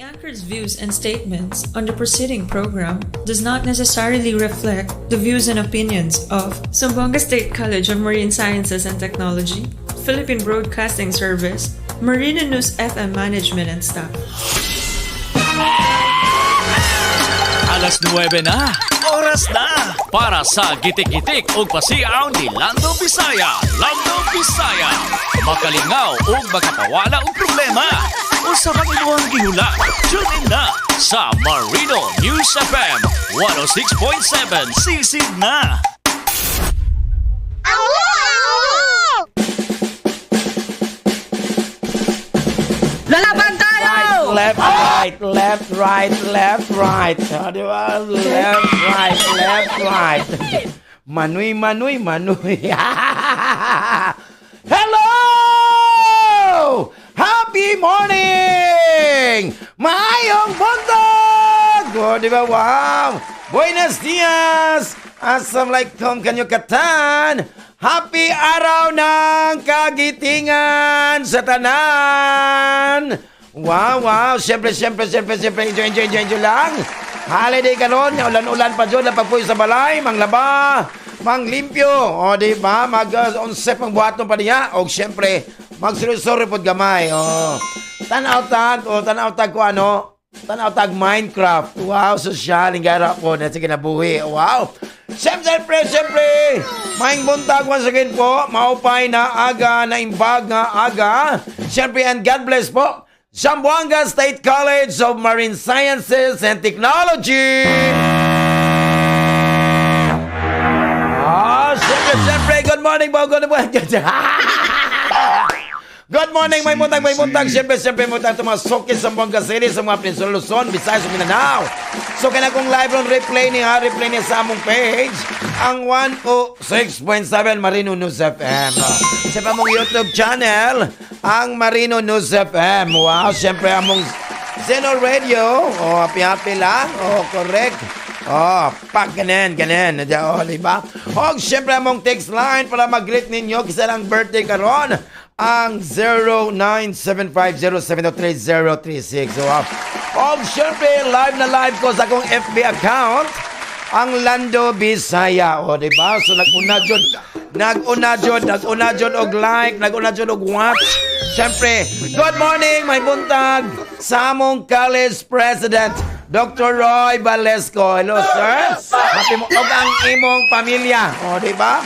The anchor's views and statements on the preceding program does not necessarily reflect the views and opinions of Zamboanga State College of Marine Sciences and Technology, Philippine Broadcasting Service, Marina News FM Management and staff. Alas 9 na. Oras na para sa gitik-gitik ug pasiaw ni Lando Bisaya. Lando Bisaya. Makalingaw ug makapawala og problema. Usa pang imuhang gihula. Tune in na sa Marino News FM 106.7. Sisig na. Lalaban tayo! Left, right, left, right, left, right. O, di ba? Left, right, left, right. Manoy, manoy, manoy. Hello! Happy morning! Maayong buntag! O, di ba? Wow! Buenos dias! Assalamualaikum kanyo katan! Happy araw ng kagitingan sa tanan! Wow! Siyempre, siyempre, siyempre, siyempre, enjoy, enjoy, enjoy, enjoy lang. Holiday karon, nga ulan-ulan pa jud, napagpuyo sa balay, manglaba, manglimpyo. O, di ba? Mag unsep ang buhaton pa niya. O, siyempre, magsurusuri pod gamay. O, tanaw tag, o, tanaw tag ko ano, tanaw tag Minecraft. Wow, sosyal, ingara po na sige nabuhi. Wow. Siyempre, siyempre, maing buntag once again po, maupay na aga, na imbag nga aga. Siyempre, and God bless po. Zamboanga State College of Marine Sciences and Technology. Ah, siyempre, siyempre, good morning po, good morning. Good morning, may buntag, may buntag. Siyempre, siyempre, may buntag itong mga sokit sa Zamboanga City, sa mga Peninsula Luzon, Visayas, ug Mindanao. So, kaya kung live on replay ni ha, replay niya sa among page, ang 106.7 Marino News FM. Siyempre, among YouTube channel, ang Marino News FM. Wow, siyempre, among Zeno Radio. Oh, happy-happy lang. Oh, correct. Oh, pak ganan, ganan. Oh, di ba? Og siyempre among text line para mag-greet ninyo kasi lang birthday karon ang 0975073036. So, og siyempre live na live ko sa akong FB account ang Lando Bisaya. O, di ba? So, nag-una jud, nag-una jud, nag-una jud og like, nag-una jud og watch. Siyempre, good morning, may buntag sa among college president, Dr. Roy Valesco. Hello, sir. Happy mo og ang imong pamilya. O, di ba?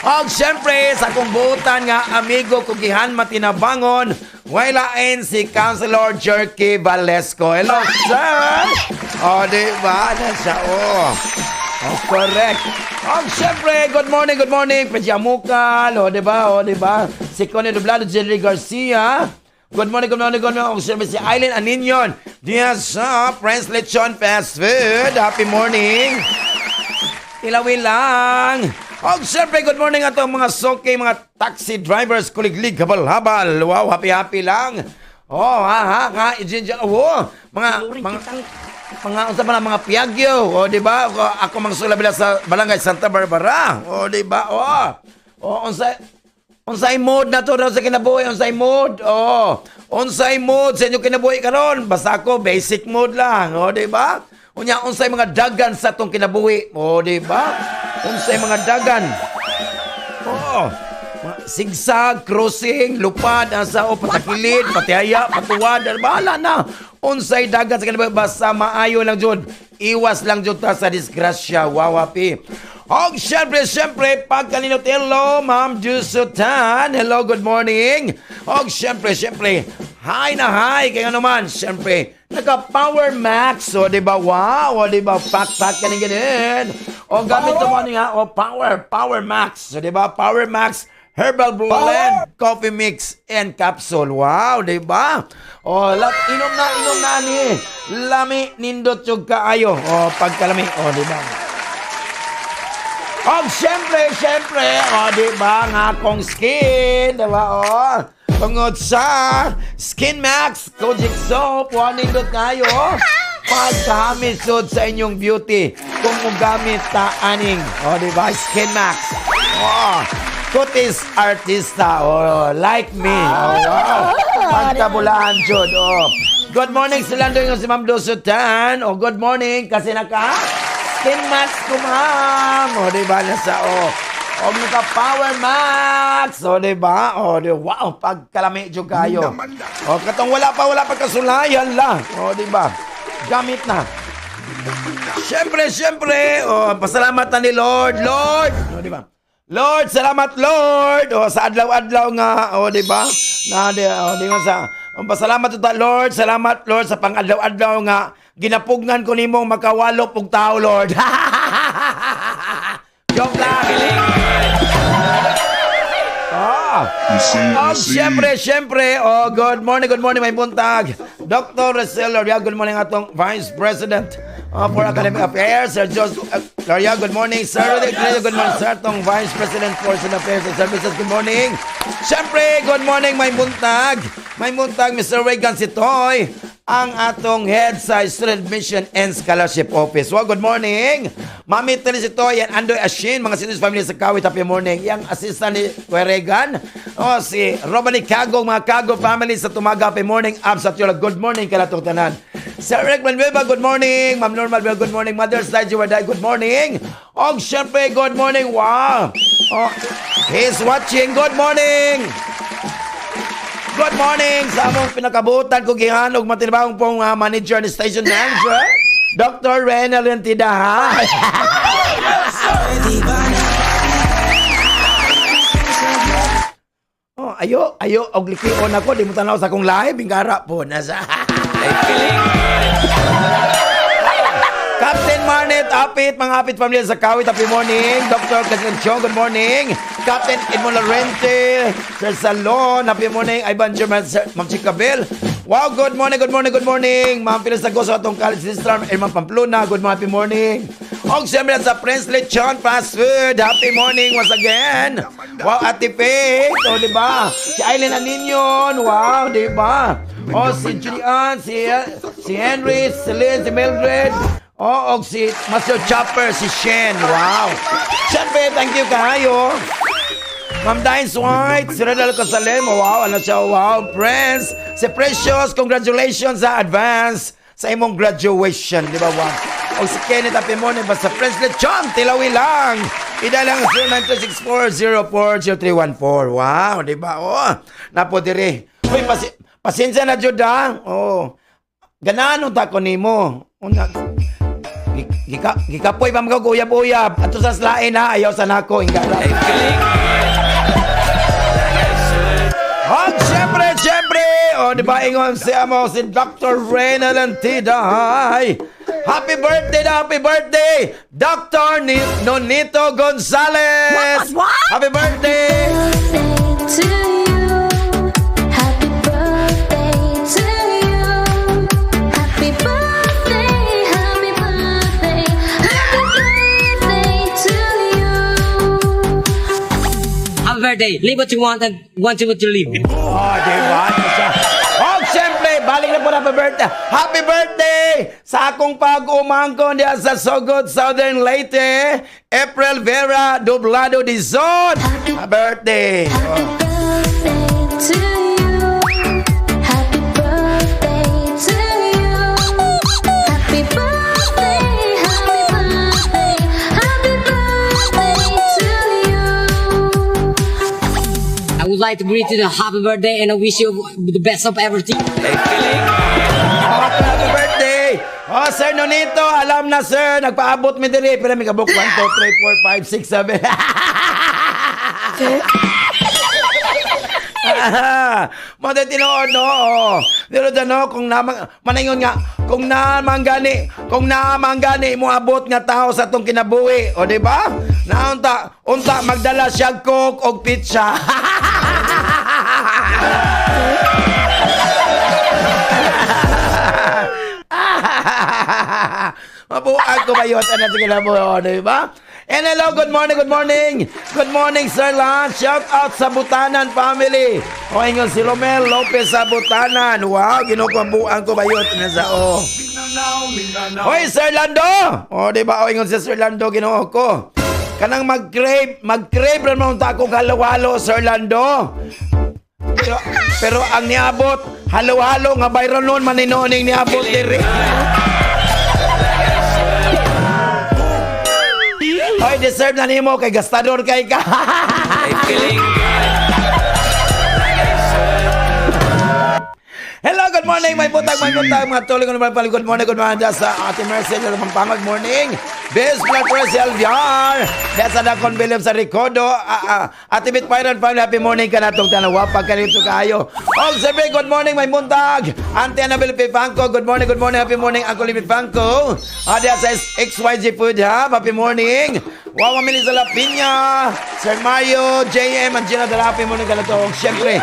Og siyempre, sa akong buutan nga amigo kugihan matinabangon, wailain si Councilor Jerky Valesco. Hello, sir! O, di ba? Ano siya? Oh. Oh, correct. Og siyempre, good morning, good morning. Pedya Mukal, o, di ba? O, di ba? Si Connie Doblado, Jerry Garcia. Good morning, good morning, good morning. Og siyempre, si Eileen Aninyon. Diyan sa Prince Lechon Fast Food. Happy morning. Ilawin lang. Og siyempre, good morning ato mga soke, mga taxi drivers, kuliglig, habal-habal. Wow, happy-happy lang. Oh, ha, ha, ha, ijinja, oh, mga, unsa pa na, mga piagyo. Oh, di ba? Ako, ako mang bila sa Barangay Santa Barbara. Oh, di ba? Oh, oh, unsay mood na to daw sa kinabuhi, unsay mood. Oh, unsay mood sa inyo kinabuhi karon? Basta ako basic mood lang, oh, di ba? Unya unsay mga dagan sa atong kinabuhi, oh, di ba? Unsay mga dagan. Oh, mga sigsag, crossing, lupad, asa o patakilid, patihaya, patuwad, bahala na. Unsay dagan sa kinabuhi basta maayo lang jud. Iwas lang jud ta sa disgrasya, wawapi. Og syempre, syempre, pagkalinot, hello, Ma'am Jusutan. Hello, good morning. Og syempre, syempre, hi na hi. Kaya naman, syempre, naka Power Max. O, di ba? Wow. O, di ba? Pak, pak, ganin, ganin. O, gamit ito mo nga. O, Power, Power Max. O, di ba? Power Max Herbal Blend Coffee Mix and Capsule. Wow, di ba? O, lat, inom na ni. Lami, nindot yung kaayo. O, pagkalami. O, di ba? Og syempre, syempre, o di ba nga akong skin, di ba? O, tungod sa Skin Max Kojic Soap, wanindot kayo. Pagkahamisod sa inyong beauty kung mugamit ta aning, o di ba? Skin Max. O, kutis artista, o, like me. O, wow. Pagkabulaan jud, o. Good morning, Sir Lando, yung si Ma'am Dusutan. O, good morning kasi naka skin mask ko, ma'am. O, di ba? Nasa, o. O, naka power max. O, di ba? O, di, wow, pagkalami jud kayo. O, katong wala pa kasulayan la. O, di ba? Gamit na. Siyempre, siyempre, oh, pasalamat na ni Lord. Lord, o, di ba? Lord, salamat Lord. O, sa adlaw-adlaw nga, o, di ba? Na, di, o, di nga sa, o, pasalamat ta Lord, salamat Lord sa pang-adlaw-adlaw nga ginapugnan ko nimong makawalop og tao, Lord. Joke lang. Ah. Oh, siyempre, siyempre. Oh, good morning, may buntag. Dr. Rosel Loria, good morning atong Vice President for Academic Affairs. Sir Jos Loria, good morning. Sir Roderick Loria, good morning, sir. Atong Vice President for Student Affairs and Services, good morning. Siyempre, good morning, may buntag. May buntag, Mr. Reagan Sitoy, ang atong head sa Student Admission and Scholarship Office. Well, good morning. Mami Teresitoy and Andoy Ashin, mga students family sa Kawit, happy morning. Yang assistant ni Kuya Regan, oh, si Robani Kagong, mga Kago family sa Tumaga, happy morning. Abs at Yola, good morning kalatong tanan. Sir Rick Manueva, good morning. Ma'am Norma, good morning. Mother's Day, Jiwaday, good morning. Og syempre, good morning. Wow. Oh, he's watching. Good morning. Good morning sa among pinakabutan ko gihan og matinabangong pong manager ni station manager, Dr. Renal Tidahay. Oh, ayo, ayo og likion ako di mo tanaw sa akong live bingara po nasa. Captain Marnet, Apit, mga Apit family sa Kawit, happy morning. Dr. President Chong, good morning. Captain Edmond Lorente, Sir Salon, happy morning. Ivan German, Sir, Ma'am Chicabel. Wow, good morning, good morning, good morning. Ma'am Phyllis Sagoso, atong college sister, Ma'am Pamplona, good morning, happy morning. Og siyempre sa Prince Lechon Fast Food, happy morning once again. Wow, Ate Faith, oh, di ba? Si Aileen Aninyon, wow, di ba? Oh, si Julian, si Henry, si Liz, si Mildred. Oh, og si Master Chopper, si Shen. Wow. Siyempre, thank you kayo. Ma'am Dines White, si Renal Casalem, wow, ano siya, wow, Prince, si Precious, congratulations sa advance sa imong graduation, di ba, wow? O si Kenneth Apimone, basta Prince Lechon, tilawi lang. Ida lang 0964-040314. Wow, di ba? Oh, napo diri. Uy, pasensya na jud ha. Oh. Ganano ta ko nimo. Una, gikapoy pa mga uyab-uyab. Ato sa slain ha, ayaw sa nako ingara. At syempre, syempre, o di ba ingon si amo si Dr. Reynald Antiday. Happy birthday na, happy birthday, Dr. Nonito Gonzalez. What? What? Happy birthday. Birthday to you. Happy birthday to you. Happy birthday, happy birthday, happy birthday to you. Happy birthday. Live what you want and want what you live. Oh, di ba? Oh, syempre, balik na po na happy birthday. Happy birthday sa akong pag-umangkon diya sa Sogod, Southern Leyte, April Vera Doblado Dizon. Happy birthday. Happy birthday to you. Happy birthday to you. Happy birthday, happy birthday, happy birthday to you. I would like to greet you the happy birthday and I wish you the best of everything. Happy, happy birthday! Oh, Sir Nonito, alam na sir, nagpaabot mi diri. Pero may kabuk 1, 2, 3, 4, 5, 6, 7. Mo de tinuod no. Oh. Pero no kung namang maningon nga kung naman gani, kung naman gani mo abot nga tao sa atong kinabuhi, o di ba? Naunta, unta magdala siya coke og pizza. Mabuag ko ba yun? Ano sige lang mo, di ba? And hello, good morning, good morning. Good morning, Sir Lance. Shout out sa Butanan family. O, ingon si Romel Lopez sa Butanan. Wow, ginukubuan ko ba yun? Ano sa, oh. Hoy, Sir Lando! O, di ba? O, ingon si Sir Lando, ginoo ko. Kanang mag-crave, mag-crave rin mo ako halo-halo, Sir Lando. Pero ang niabot, Halo-halo nga viral noon maninoning ni abot diri. Hoy, deserve na nimo kay gastador kay ka. Hello, good morning. May butag. Mga tuloy ko naman pala. Good morning. Sa Ate Mercy, sa Pampanga, good morning. Best Black Press LVR. Sa Dakon Bilib sa Ricodo. Ate Bit Pyron Family, happy morning ka na itong tanawa. Pagkalito kayo. Oh, siyempre, good morning, may buntag. Ante Annabel Pifanco, good morning, happy morning, Uncle Pifanco. Sa XYZ Food Hub, happy morning. Wow, Mamili sa La Piña, Sir Mario, JM, and Gina Dala, happy morning ka na ito. Siyempre,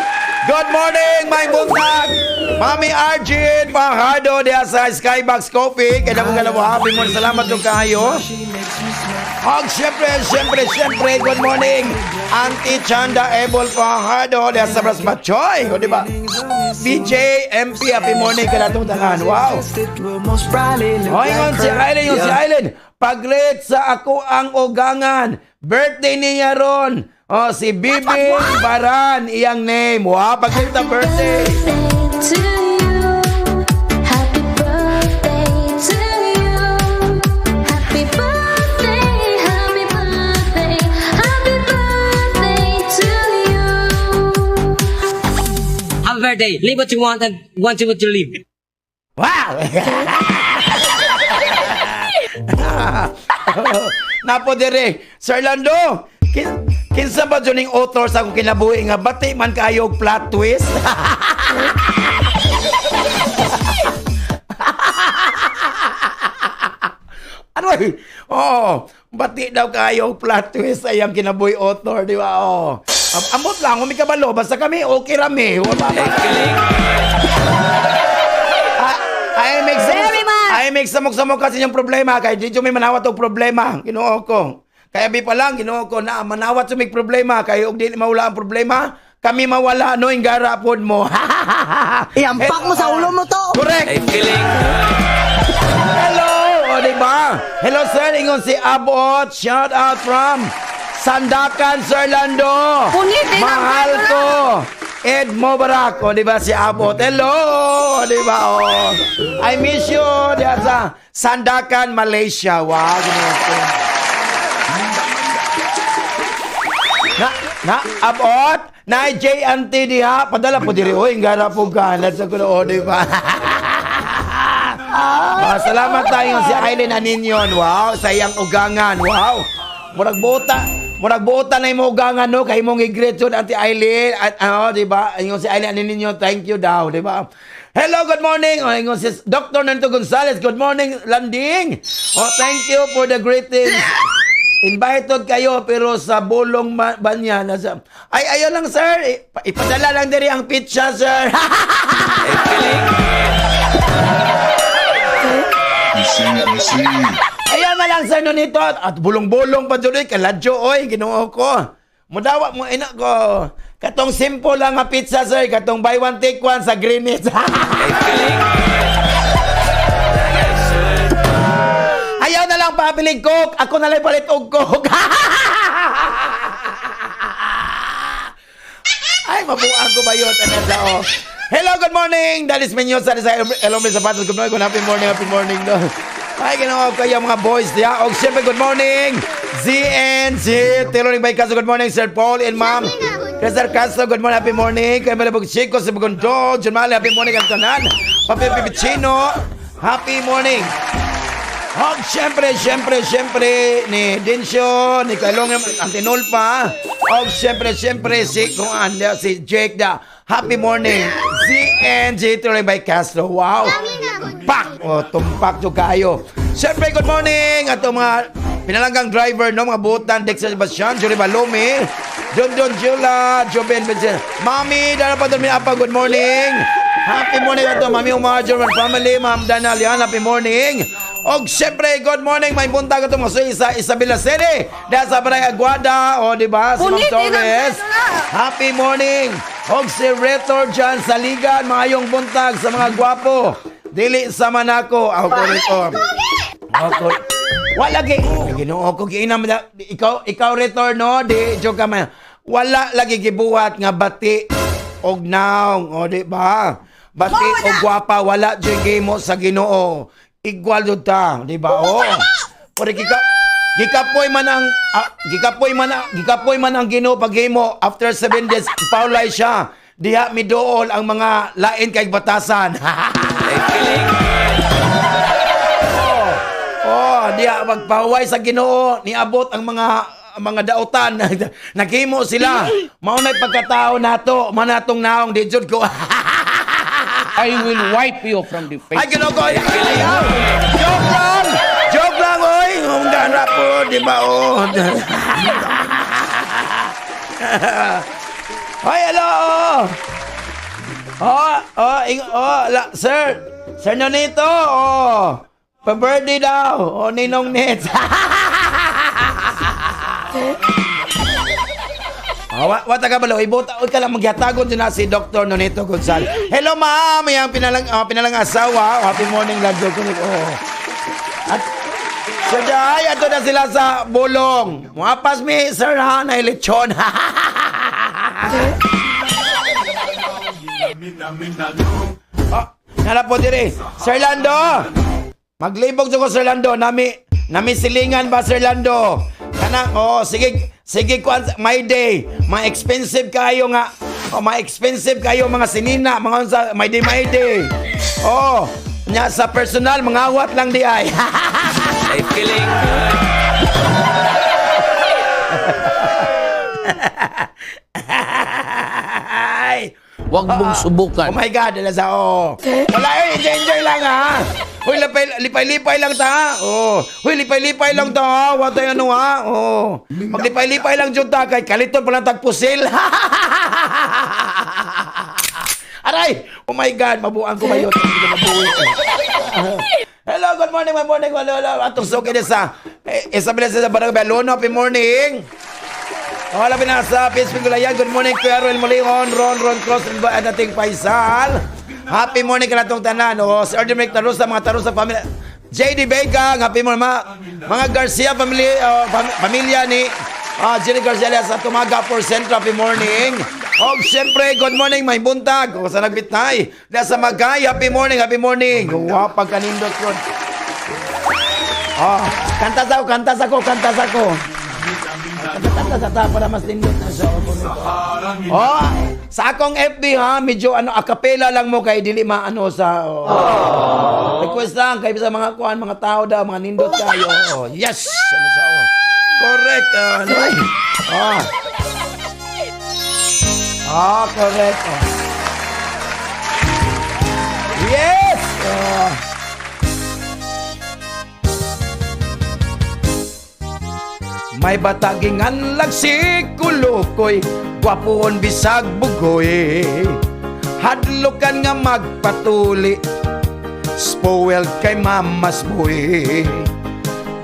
good morning, may buntag. Mami Arjun Fajardo diha sa Skybox Coffee. Kaya mo mo happy morning. Salamat yung kayo. Og syempre, syempre, syempre, good morning. Auntie Chanda Ebol Fajardo diha sa Bras Machoy. O, di ba? BJ MP, happy morning ka natong tanan. Wow. Hoy, ingon si Aileen, yung si Aileen. Pag-greet sa ako ang ugangan. Birthday niya ron. Oh, si Bibi Baran, iyang name. Wow, pag-greet na birthday. To you. Happy birthday to you. Happy birthday, happy birthday, happy birthday to you. Happy birthday. Live what you want and want what you live. Wow! Napo dire, Sir Lando, kinsa ba dyan yung author sa akong kinabuhi nga bati man kayo og plot twist? Ano eh? Oo, bati daw kayo og plot twist ay ang kinabuhi author, di ba? Oo. Amot lang, umikabalo, basta kami okay rami. Wala ba? Ay, make Very much. Ay, make samok-samok kasi yung problema. Kaya di may manawat og problema. Ginoo ko. Kaya bi pa lang, Ginoo ko, na manawat sa may problema. Kaya og di mawala ang problema, kami mawala, no, ingara pod mo. Iampak mo sa ulo mo to. Correct. Hello! O, di ba? Hello, sir. Ingon si Abot. Shout out from Sandakan, Sir Lando. Punit, eh, Mahal ko. Ed Mubarak. O, di ba si Abot? Hello! O, di ba? O. I miss you. Di ba sa Sandakan, Malaysia. Wow. Ginoo ko. Na, Abot. Na J&T diha. Padala po diri. Oy, ngara po ka. Sa kulo. O, di ba? Ah, salamat tayo si Aileen Aninyon. Wow, sa iyang ugangan. Wow. Murag buota na imo ugangan no kay imong i-greet yun Auntie Aileen. At ano, di ba? Ingon si Aileen Aninyon, thank you daw, di ba? Hello, good morning. Oh, ingon si Dr. Nanto Gonzales. Good morning, Landing. Oh, thank you for the greetings. Invited kayo pero sa bulong banya nasa. Ay, ayaw lang sir. Ipadala lang diri ang pizza, sir. Ayan na lang sir nito at bulong-bulong pa dyan, kaladyo oy, Ginoo ko. Mudawa mo ina ko. Katong simple lang nga pizza sir, katong buy one take one sa Greenwich. Ayaw na lang pabiling coke. Ako na lang palit og coke. Ay, mabuang ko ba yun? Ano sa oh. Hello, good morning. Dalis Menyosa sa Hello, Miss Zapatos. Good morning. Good happy morning. Happy morning. No. Ay, ginoo kayo mga boys. Ya. Og siyempre, good morning. ZNZ. Tailoring by Castro. Good morning, Sir Paul and Ma'am. Cesar Castro, good morning. Happy morning. Kay Malabog Chico, sa Bugondo. John Mali, happy morning. Antonan. Papi Pipicino, happy morning. Og siyempre, siyempre, siyempre, ni Dinsyo, ni Kalong, ang Tinulpa. Og siyempre, siyempre, si, kung ano, si Jake da. Happy morning. ZNG Tuloy by Castro. Wow. Pak! O, tumpak jo kayo. Siyempre, good morning. At mga pinalanggang driver, no, mga butan, Dexter Sebastian, Julie Balome, John John Jula, Joben Vincent. Mami, dala pa doon, apa, good morning. Happy morning ato, Mami Umar, German family, Ma'am Dana Lian, happy morning. Og syempre, good morning, may buntag ato mga suy sa Isabela City. Dahil sa Barangay Aguada, o di ba, si Ma'am Punit, inang Torres. Happy morning. Og si Retor John Saligan, maayong buntag sa mga gwapo. Dili sa manako. Ako ko rito. Ako. Wala gi. Ginoo ko giinam ikaw ikaw Retor no, di joke ka man. Wala lagi gibuhat nga bati og naong, o di ba? Bati o gwapa, wala jud gimo sa Ginoo. Igual jud ta, di ba? Oh. Pero gikapoy man ang Ginoo paghimo after 7 days paulay siya. Diha miduol ang mga lain kay batasan. Oh, diha magpahuway sa Ginoo, niabot ang mga dautan. Naghimo sila. Mao na'y pagkatao nato, mao natong naong di jud ko. I will wipe you from the face. Ay, Ginoo ko. Ay, ay, ay. Joke lang. Joke lang, oy. Ang gana po, di ba? Oh. Ay, hello. Oh, la, sir. Sir Nonito, oh. Pa-birthday daw. Oh, Ninong Nits. Oh, wa ta ka balo, ibota oy ka lang magyatagon din na si Dr. Nonito Gonzal. Hello, ma'am, yang pinalang asawa. Oh, happy morning lang ko. Oh. At Sir Jai, ato na sila sa bulong. Muapas mi, sir ha, na lechon. Oh, nala po dire. Sir Lando. Maglibog ko, Sir Lando. Nami silingan ba, Sir Lando? Kanang, oh, sige, sige kuan my day. Ma expensive kayo nga. Oh, ma expensive kayo mga sinina, mga unsa, my day, my day. Oh, nya sa personal mangawat lang di ay. Ay, feeling good. Ay. Huwag mong subukan. Oh my God, dala sa oh. Wala eh, enjoy, enjoy lang ha. Hoy, lipay, lipay-lipay lang ta. Ha? Oh. Hoy, lipay-lipay lang ta. Ha? Wa tayo ano ha. Oh. Maglipay-lipay lang jud ta kay kaliton pa lang tagpusil. Aray! Oh my God, mabuang ko ba yun? Hindi ko mabuwi. Hello, good morning, good morning. Hello, hello. Atong suki ni sa Isabela sa Barangay Balono. Happy morning. Hola, pinasa, PSP Gulayan. Good morning, Kuya Ruel Molion, Ron, Ron Cross, at ating Faisal. Happy morning kanatong tanan. O, si Ordinary Tarusa, mga Tarusa family. JD Vega, happy morning, mga Garcia family, oh, pamilya ni Jenny Garcia sa Tumaga for Centro. Happy morning. O, siyempre, good morning, may buntag. O, sa nagbitay. Dahil sa Magay, happy morning, happy morning. Wow, pagkanindot yun. Oh, kanta sa ako, kanta sa ako, kanta sa ako. Kanta sa ta para mas nindot na siya. Oh, sa akong FB ha, medyo ano acapella lang mo kay dili maano sa oh. Request lang kay sa mga kuan, mga tao daw, mga nindot kayo. Oh, yes. Ano sa oh. Correct. Ano ay? Oh. Ah, correct. Oh. Yes. Oh. May batagingan lag si Kulukoy, gwapoon bisag bugoy. Hadlokan nga magpatuli, spoiled kay mamas boy.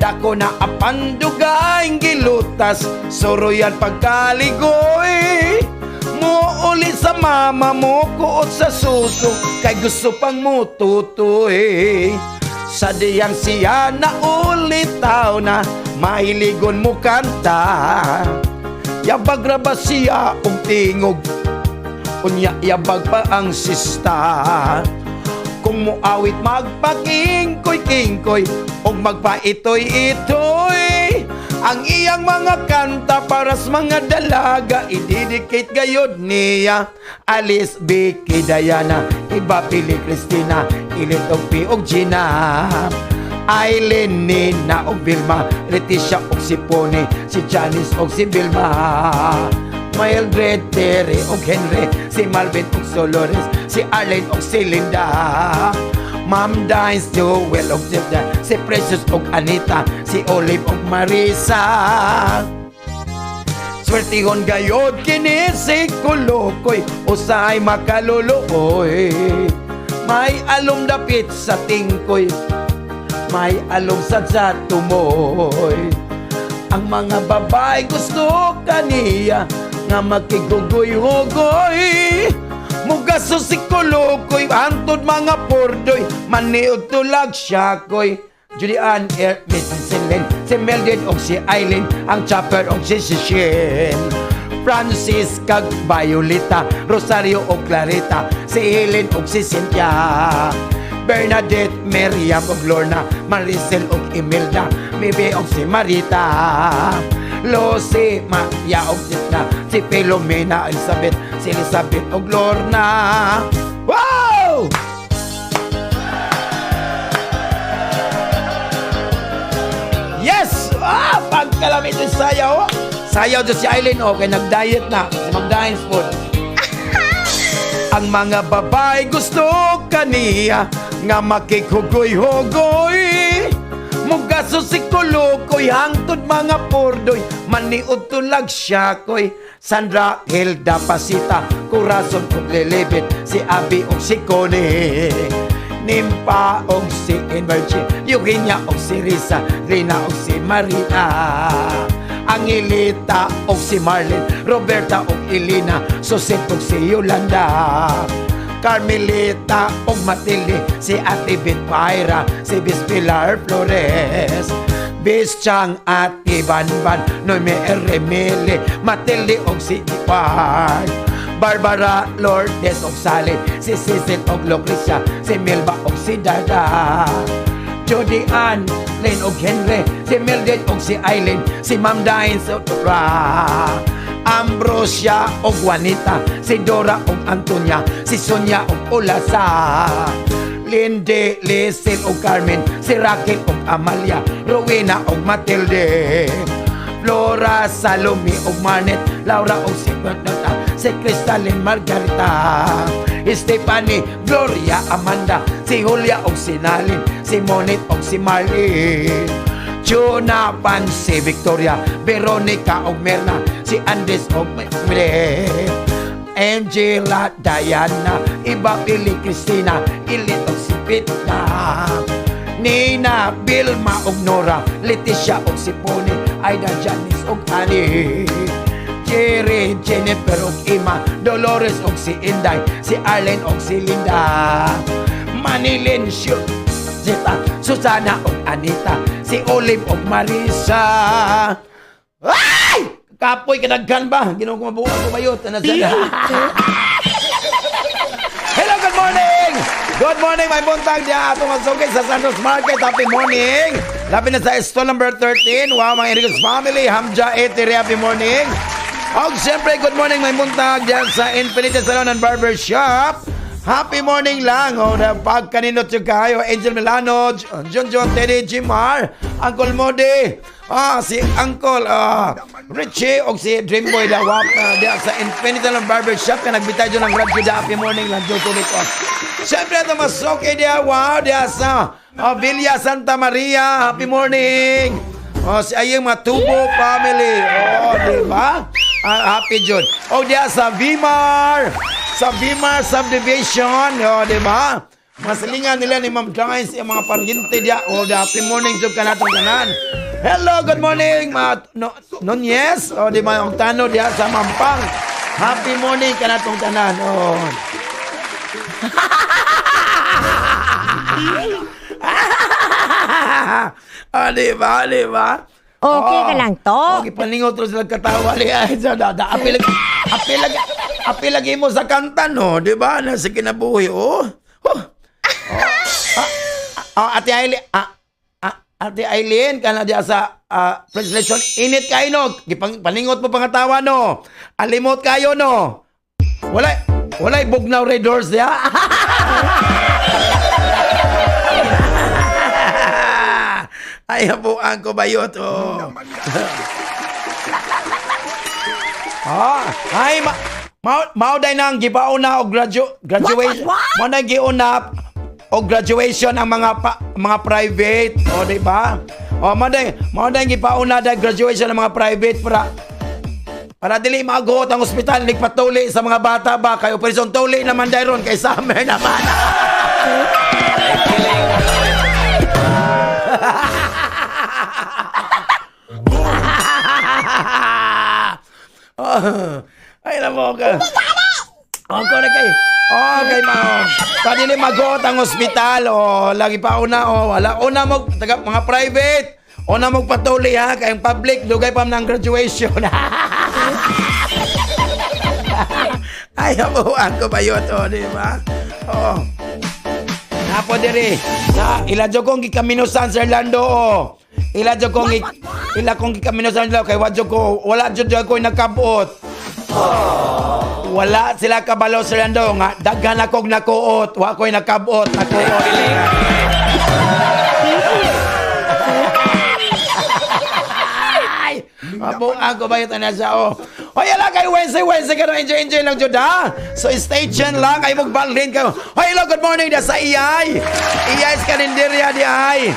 Dako na apan dugay gilutas, suruyan pagkaligoy. Muuli sa mama mo, kuot sa suso, kay gusto pang mututoy. Sa diyang siya na ulitaw na, mahiligon mo kanta. Yabag ra ba siya og tingog, unya yabag pa ang sista. Kung muawit magpakingkoy-kingkoy og magpaitoy-itoy. Ang iyang mga kanta para sa mga dalaga, i-dedicate gayod niya. Alice, Vicky, Diana, Iba, Pili, Cristina, Ilit og Pi og Gina, Aileen, Nina og Vilma, Leticia og si Pony, si Janice og si Vilma, Mildred, Terry og Henry, si Malvin og Dolores, si Arlene og si Linda, Ma'am Dines, Joel og Zelda, si Precious og Anita, si Olive og Marisa. Swertihon gayod kini si Kulukoy, usay makaluluoy. May alom dapit sa tingkoy, may alom sa tumoy. Ang mga babae gusto kaniya nga makigugoy-hugoy. Mugaso si Kulukoy, antod mga pordoy, maniud tulag siya koy. Julian, Ermis, si Celine, si Meldin og si Eileen, ang Chopper og si Shishin. Francis kag Violeta, Rosario og Clarita, si Helen og si Cynthia, Bernadette, Miriam og Lorna, Maricel og Imelda, Bibi og si Marita, Lucy, Maria og Titna, si Philomena, Elizabeth, si Elizabeth og Lorna. Wow! Yes! Ah, pagkalamit yung sayaw. Sayaw dyan si Eileen, okay, nag-diet na. Si Ma'am Dines po. Ang mga babae gusto kaniya nga makikhugoy-hugoy. Mugaso si Kulukoy hangtod mga pordoy maniud tulag siya koy. Sandra, Hilda, Pasita, Corazon ug Lilibet, si Abi ug si Connie. Nimpa og si Energy, Eugenia og si Risa, Rina og si Maria. Angelita og si Marlene, Roberta og Elena, Susit og si Yolanda. Carmelita og Matilde, si Ate Bitpaira, si Bis Pilar Flores. Bis Chang Ate Banban, Noemi Eremele, Matilde og si Ipar. Barbara Lourdes og Sally, si Cecil og Lucrecia, si Melba og si Dada. Jody Ann, Lynn og Henry, si Mildred og si Eileen, si Ma'am Dine Sotora. Ambrosia og Juanita, si Dora og Antonia, si Sonia og Olasa. Lindy, Lizel og Carmen, si Raquel og Amalia, Rowena og Matilde. Flora, Salome og Marnet, Laura og si Bernarda, si Crystalline Margarita, Stephanie, Gloria, Amanda, si Julia og si Nalin, si Monit og si Marlene. Juna, Pansy, Victoria, Veronica og Mirna, si Andres og Mire. Angela, Diana, Iba, Pili, Cristina, Ilit og si Pitna. Nina, Vilma og Nora, Leticia og si Pony, Aida, Janice og Annie. Jerry, Jennifer og Emma, Dolores og si Inday, si Arlene og si Linda. Manilin, Zita, Susana og Anita, si Olive og Marisa. Ay! Kapoy kadaghan ba? Ginoo ko mabuang ko bayot. Ano siya? Hello, good morning! Good morning, may buntag diya atong masugid sa Santos Market. Happy morning! Labi na sa stall number 13. Wow, mga Enriquez family. Hamja 83, happy morning. Og siyempre, good morning, may buntag diyan sa Infinity Salon and Barber Shop. Happy morning lang. O, na pagkaninot yung kayo. Angel Milano, John John, Teddy, Jimar, Uncle Modi, si Uncle Richie, o si Dreamboy da wap na diya sa Infinity Salon Barber Shop ka nagbitay dyan ng radyo da. Happy morning lang, Joe Tulik ko. Siyempre, ito mas okay diya. Wow, diya sa Villa Santa Maria. Happy morning. Oh, si ayang Matubo family. Oh, di ba? Ah, happy June. Oh, diya sa Vimar. Sa Vimar Subdivision. Oh, di ba? Masalingan nila ni Ma'am Joyce yung mga paryente diya. Oh, di, happy morning jud kanatong tanan. Hello, good morning, ma no, Nunez. Oh, di ba? Ang tano diya sa Mampang. Happy morning kanatong tanan. Oh. Ah, di ba? Di ba? Okay ka lang to. Okay, paningot ro sila katawa niya. Sa da, da, apil, apil, apil lagi mo sa kanta, no? Di ba? Nasa kinabuhi, oh. Oh. Oh. Ah, ah, Ate Aileen, Ate Aileen, kana diya sa translation, init kayo, no? Gipang, paningot mo pangatawa, no? Alimot kayo, no? Walay, walay bugnaw red doors diya. Ay, habuan ko ba yun? Oh. Ah, ay ma mao mao day nang gipauna og graduation. Mao nang giuna og graduation ang mga mga private, o di ba? O mao day gipauna day graduation ang mga private para para dili maguot ang ospital nagpatuli sa mga bata ba kay operasyon tuli naman dayron kay summer naman. Oh, ay namo ka. Oh, kore kay. Oh, kay mao. Padili maguot ang ospital. Oh, lagi pa una oh, wala una mo taga mga private. Una mo patuli ha kay ang public dugay pa man ang graduation. Ay, abuhan ko ba yun? O, di ba? Oo. Napo diri. Na ila jud kong gikaminusan, Sir Lando, oh. Ila jud kong ila kong gikaminusan sila kay wa jud ko wala jud ko nakabot. Wala sila kabalo, Sir Lando, nga daghan akong nakuot, wa ko'y nakabot, nakuot. Ay! Mabuang ko ba yung tanan siya, oh. Hoy, ala kay Wednesday, Wednesday ka na, enjoy, enjoy lang jud, ha? So, stay tuned lang, ay magbalin kayo. Hoy, hello, good morning, da sa Iyay. Iyay sa karinderya di ay.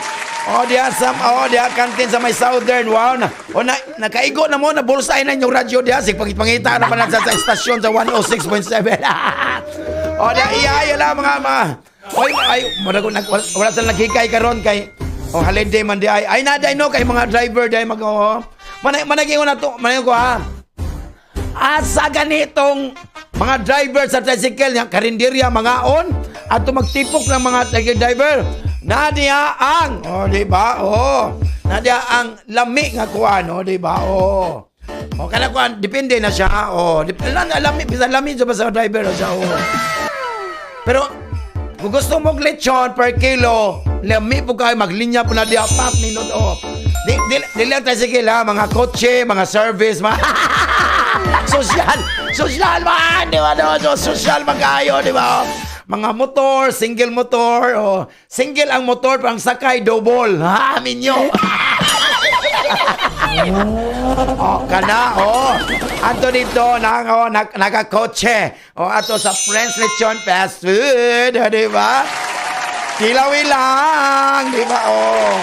Oh, diya sa, oh, diya kantin sa may Southern. Wow, na, oh, na, nakaigo na mo, na bulsay na inyong radyo diya. Sig, pangita na pala sa estasyon sa 106.7. Oh, diya, Iyay, ala, mga. Oy, ay, wala, wala, wala sa naghikay karon kay, oh, holiday man di ay. Ay, na, day, no, kay mga driver, day, mag, oh. Manay, managing na to, manay ko, ha. Asa ganitong mga driver sa tricycle, yung karinderya, mga on, at magtipok ng mga tricycle driver, na diya ang, oh, di ba? Oh, na diya ang lami nga kuan, oh, di ba? Oh. Oh, kana kuan, depende na siya, oh. Lami, bisa lami sa sa driver, oh, siya, oh. Pero kung gusto mo lechon per kilo, lami po kayo, maglinya po na diya, pap, nindot, oh. Di lang tricycle, ha, mga kotse, mga service, mga social, social man, di ba? No? So, social man kayo, di ba? Mga motor, single motor, oh. Single ang motor, pang sakay, double. Ha, minyo. Oh, kana, oh. Ato dito, na, oh, nakakotse. Oh, ato sa French Lechon Fast Food, oh, di ba? Kilawi lang, di ba? Oh.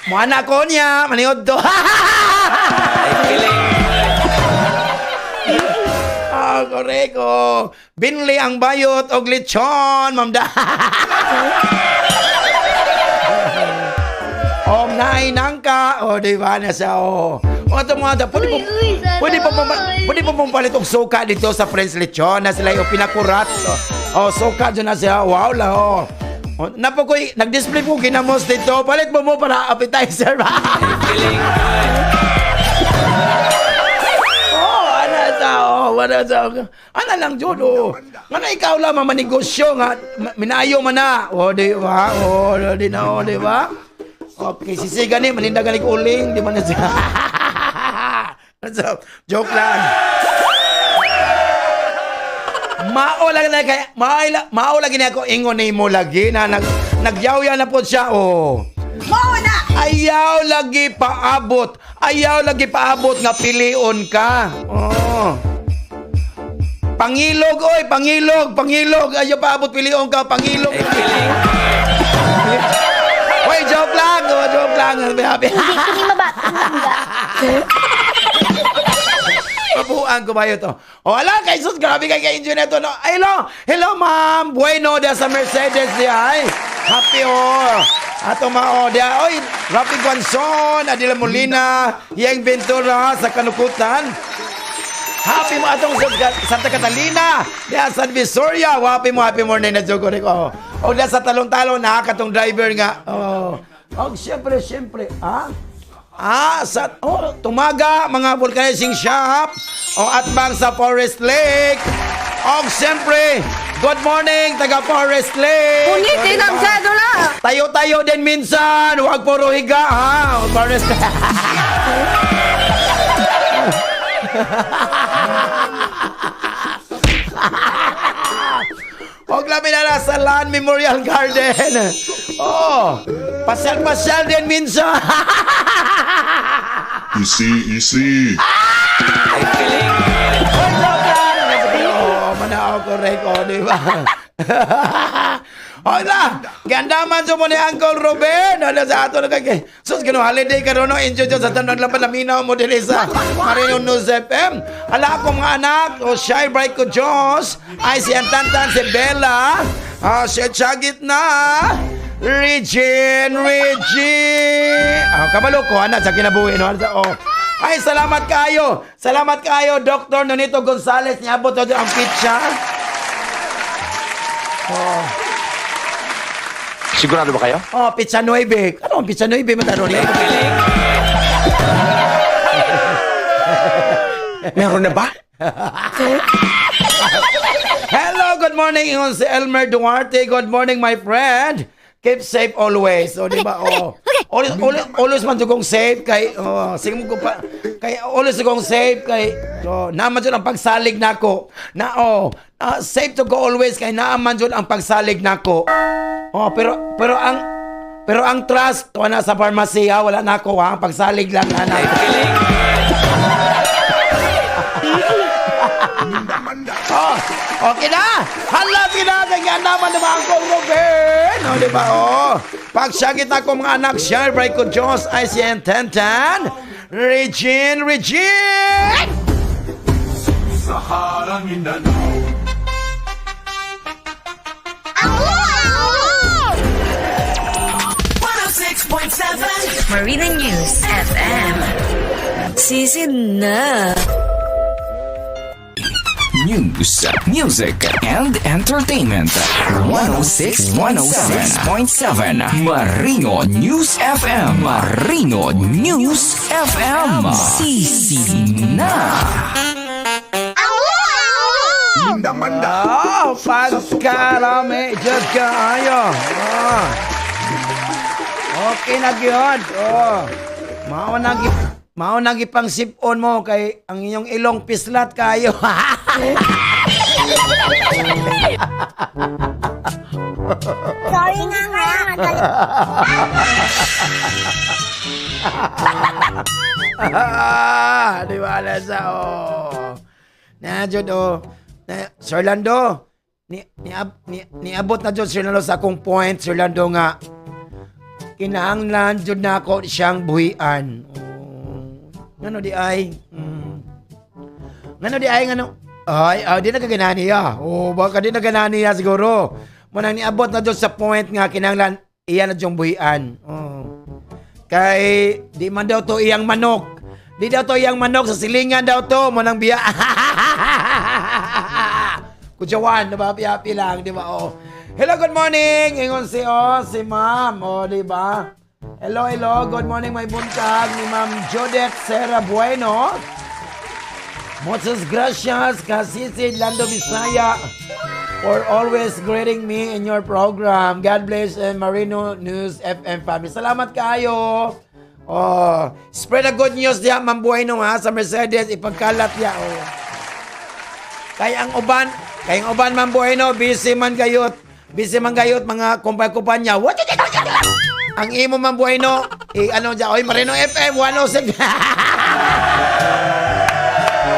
Mo anak ko niya, maniod to. Ah, correct, oh. Binli ang bayot og lechon, ma'am da. Om naay nangka, oh, di ba na siya, oh. O ato mga da, pwede po, Uy, uy, sana pwede po, all. pwede po pong palit og suka dito sa French Lechon na sila yung pinakurat. Oh, oh suka dyan na siya. Wow la, oh. Oh, napo ko'y, nag-display po ginamos dito. Palit mo mo para appetizer. Oh, ana sa, oh, wala sa. Ana lang jud, oh. Ngano ikaw lang mamanegosyo nga minayo man na. Oh, di ba? Oh, di na, oh, di ba? Okay, sisigan ni maninda gani uling, di man na siya. So, joke lang. Mao lang na kay mao mao lagi na ako ingon nimo lagi na nagyawya na po siya, oh. Mao na! Ayaw lagi paabot. Ayaw lagi paabot nga pilion ka. Oh. Pangilog, oy, pangilog, pangilog. Ayaw paabot pilion ka, pangilog. Oy, joke lang, oh, joke lang. Happy. Hindi kini mabatang. Mabuang ko ba yun to? Oh, ala, kay sus, grabe kay kay enjoy na to. No? Ay, hello, hello, ma'am. Bueno, diya sa Mercedes diya, ay. Happy, oh. Ato mao, diya, oy, Rafi Guanzon, Adila Molina, Yeng Ventura sa Kanukutan. Happy mo atong sa Santa Catalina, diya sa Visoria. Happy mo, happy morning na joke ko. Oh, diya sa talong-talong na katong driver nga. Oh. Oh, siyempre, siyempre, ah. Ah, sa oh, Tumaga, mga vulcanizing shop o at bang sa Forest Lake. Og siyempre, good morning taga Forest Lake. Punitin ang sedula! Tayo-tayo din minsan, huwag puro higa ha. Forest Lake. Huwag labi na sa Land Memorial Garden. Oh, pasyal-pasyal din minsan. Easy, easy. Oy, joke lang. Oo, manao, correct. Oh, di ba? Hoy la, ganda man sa mo ni Uncle Ruben. Ano sa ato na kay Sus, gano holiday karon no, enjoy dyan sa tanan lang palaminaw mo dili sa Marino News FM. Ala akong mga anak, o shy bright ko Diyos, ay si Antantan, si Bella, ah, si Chagit na, Regine, Regine. Ah, kabalo ko, ana, sa kinabuhi, no? Oh. Ay, salamat kayo. Salamat kayo, Dr. Nonito Gonzales. Niabot na ang pizza. Oh. Sigurado ba kayo? Oh, pizza 9. Ano ang pizza 9? Matano niya. Meron na ba? Hello, good morning. Ingon si Elmer Duarte. Good morning, my friend. Keep safe always. So, di ba? Oh. Always, always, always man kong safe kay, oh, sige mo ko pa kay always kong safe kay, oh, naman jud ang pagsalig nako. Na, oh, safe to go always kay naaman jud ang pagsalig nako. Oh, pero ang trust wala sa pharmacy ha, wala nako ha, ang pagsalig lang na nako. Oh, okay na. Hala, sige na. Kaya naman naman akong Ruben. O, di ba? Oh. Pagsagit ako mga anak, syempre ko Diyos ay si Ententan. Regine, Regine! Saharang Mindanao. Awo! Marina News FM. Season na. News, music, and entertainment. 106 106.7 Marino News FM. Marino News FM. Sisi na. Awo! Oh, pagkarami, jud kaayo. Oh. Okay na gyud. Oh. Mao na gipang sipon mo kay ang inyong ilong pislat kayo. Sorry nga nga. Ah, di ba sa, oh. Na jud, oh. Na, Sir Lando, ni ni, ab, ni niabot na jud, Sir Lando, sa akong point, Sir Lando, nga kinahanglan jud nako siyang buhian. Oh. Ngano di ay? Ngano di ay, ngano? Ay, ah, di na kaganani ya. Oh, baka di na ganani ya siguro. Manang niabot na jud sa point nga kinahanglan iya na jung buhian. Oh. Kay di man daw to iyang manok. Di daw to iyang manok, sa silingan daw to mo nang biya. Kutsawan, di ba? Piyapi lang, di ba? Oh. Hello, good morning. Ingon si, oh, si Ma'am. Oh, di ba? Hello, hello. Good morning, may buntag ni Ma'am Jodette Serra Bueno. Muchas gracias, Kasisi Lando Bisaya, for always greeting me in your program. God bless and Marino News FM family. Salamat kayo. Oh, spread the good news diya, Ma'am Bueno, ha, sa Mercedes, ipagkalat ya. Oh. Kay ang uban, Ma'am Bueno, busy man gayot. Busy man gayot mga kumpay-kumpanya. What? Ang imo, Ma'am Bueno, i ano diya, oy, Marino FM 106.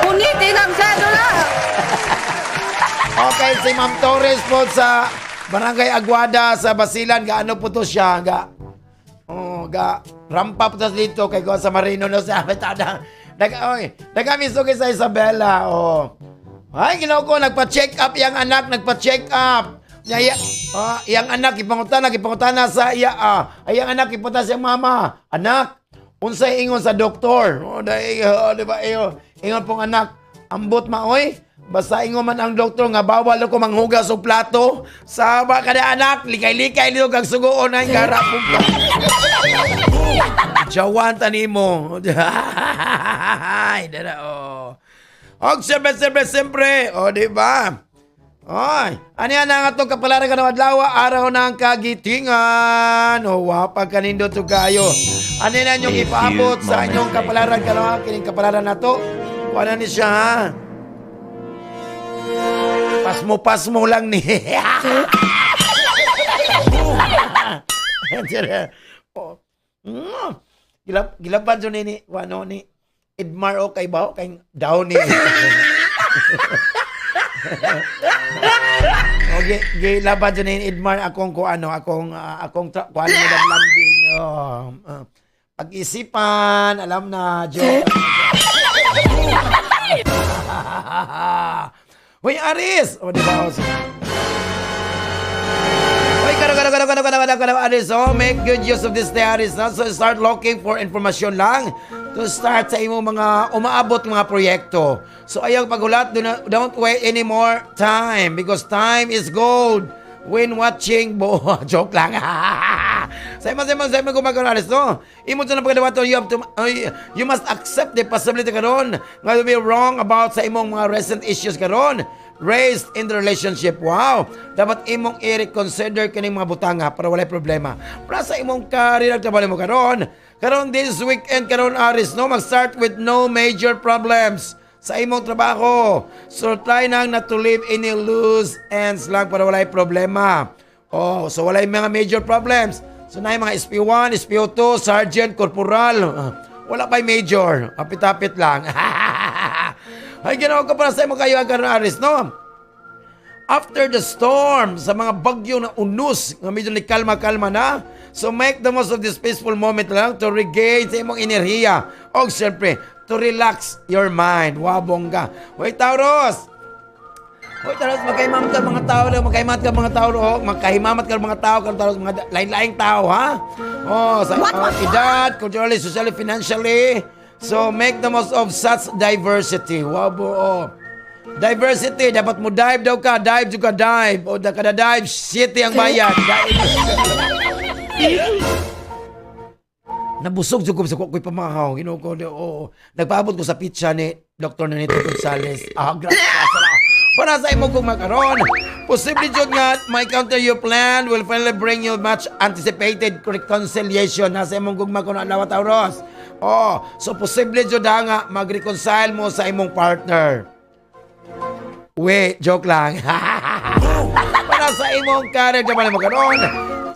Punitin ang sedula! Okay, si Ma'am Torres po sa Barangay Aguada sa Basilan, gaano po to siya, ga, oh, ga rampa po to dito kay ko sa Marino no sa tada. Nag, oy, nagamiso kay sa Isabela, oh. Ay, ginoo ko, nagpa-check up yang anak, nagpa-check up. Nya iya, iyang anak ipangutana sa iya, ay iyang anak ipunta sa mama. "Anak, unsay ingon sa doktor?" Oh, dai, oh, di ba? Iyo, ingon pong anak, "Ambot maoy. Basta ingon man ang doktor nga bawal ako manghugas og plato." Sama ka na, anak, likay-likay liog kag sugoon ay gara pong. Jawan tanimo. Ay, dara, oh. Og siyempre, siyempre, siyempre. O, di ba? Oy, ano yan ang atong kapalaran karong adlaw, araw ng kagitingan. O, wapag kanindot to kayo. Ano yan yung A few ipaabot sa moments inyong kapalaran karong kining kapalaran nato? Wala ni siya, ha? Pasmo-pasmo lang ni. Oh. Gilab gilaban jud ni ano ni Edmar o kay bawo kay daw ni. Okay, gilaban jud ni Edmar akong ko ano akong kuan mo landing. Oh, pag-isipan, alam na, joke. Hoy, Aris! O, di ba? Hoy, kano, kano, kano, kano, kano, kano, kano, Aris. Oh, make good use of this day, Aris. No? So, start looking for information lang to start sa imong mga umaabot mga proyekto. So, ayaw pagulat, do not, don't wait any more time because time is gold when watching bo. Joke lang. Sa imong gumagawa, Aries, no? Imo sa pagkadawato, you must accept the possibility karon nga you be wrong about sa imong mga recent issues karon raised in the relationship. Wow! Dapat imong i-reconsider kining mga butanga para walay problema. Para sa imong career trabaho mo karon, karon this weekend karon, Aries, no, mag-start with no major problems sa imong trabaho. So try nang not to leave any loose ends lang para walay problema. Oh, so walay mga major problems. So na mga SP1, SPO2, sergeant, corporal. Ah, wala pa'y major. Kapit-apit lang. Ay, ginawa ko para sa imong kayo ang karon, Aries, no? After the storm, sa mga bagyo na unos, nga medyo ni kalma-kalma na, so make the most of this peaceful moment lang to regain sa imong enerhiya. O siyempre, to relax your mind. Wow, bongga. Hoy, Taurus! Hoy, Taurus, magkahimamat ka mga tao, magkahimamat ka mga tao, oh, magkahimamat ka mga tao, karon, Taurus, mga lain-laing tao, ha? Oh, sa edad, culturally, socially, financially. So, make the most of such diversity. Wow, bo, oh. Diversity, dapat mo dive daw ka, dive ka, dive. O da kada dive, city ang bayad. Dive. Nabusog jud ko sa ko'y pamahaw. Ginoo ko, oo. Nagpaabot ko sa pizza ni Dr. Nonito Gonzales. Ah, grabe. Para sa imo kung makaron, posible jud nga may counter your plan will finally bring you much anticipated reconciliation na sa imong gugma kuno adlaw, Taurus. Oh, so posible jud ha nga mag-reconcile mo sa imong partner. Wait, joke lang. Para sa imong career naman mo karon,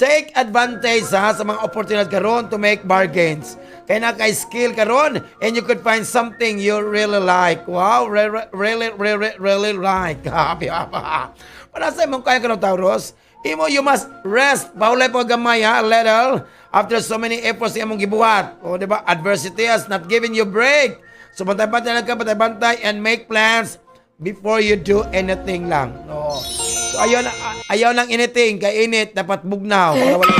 take advantage ha, sa mga oportunidad karon to make bargains. Kay na kay skill karon and you could find something you really like. Wow, really, really, really, really like. Happy, para sa imong kaya karon, Taurus, imo you must rest paulay po gamay ha, a little after so many efforts imong gibuhat. O di ba? Adversity has not given you break. So bantay-bantay lang ka, bantay-bantay and make plans before you do anything lang. No. So ayaw na ayaw lang anything kay init, dapat bugnaw para wala.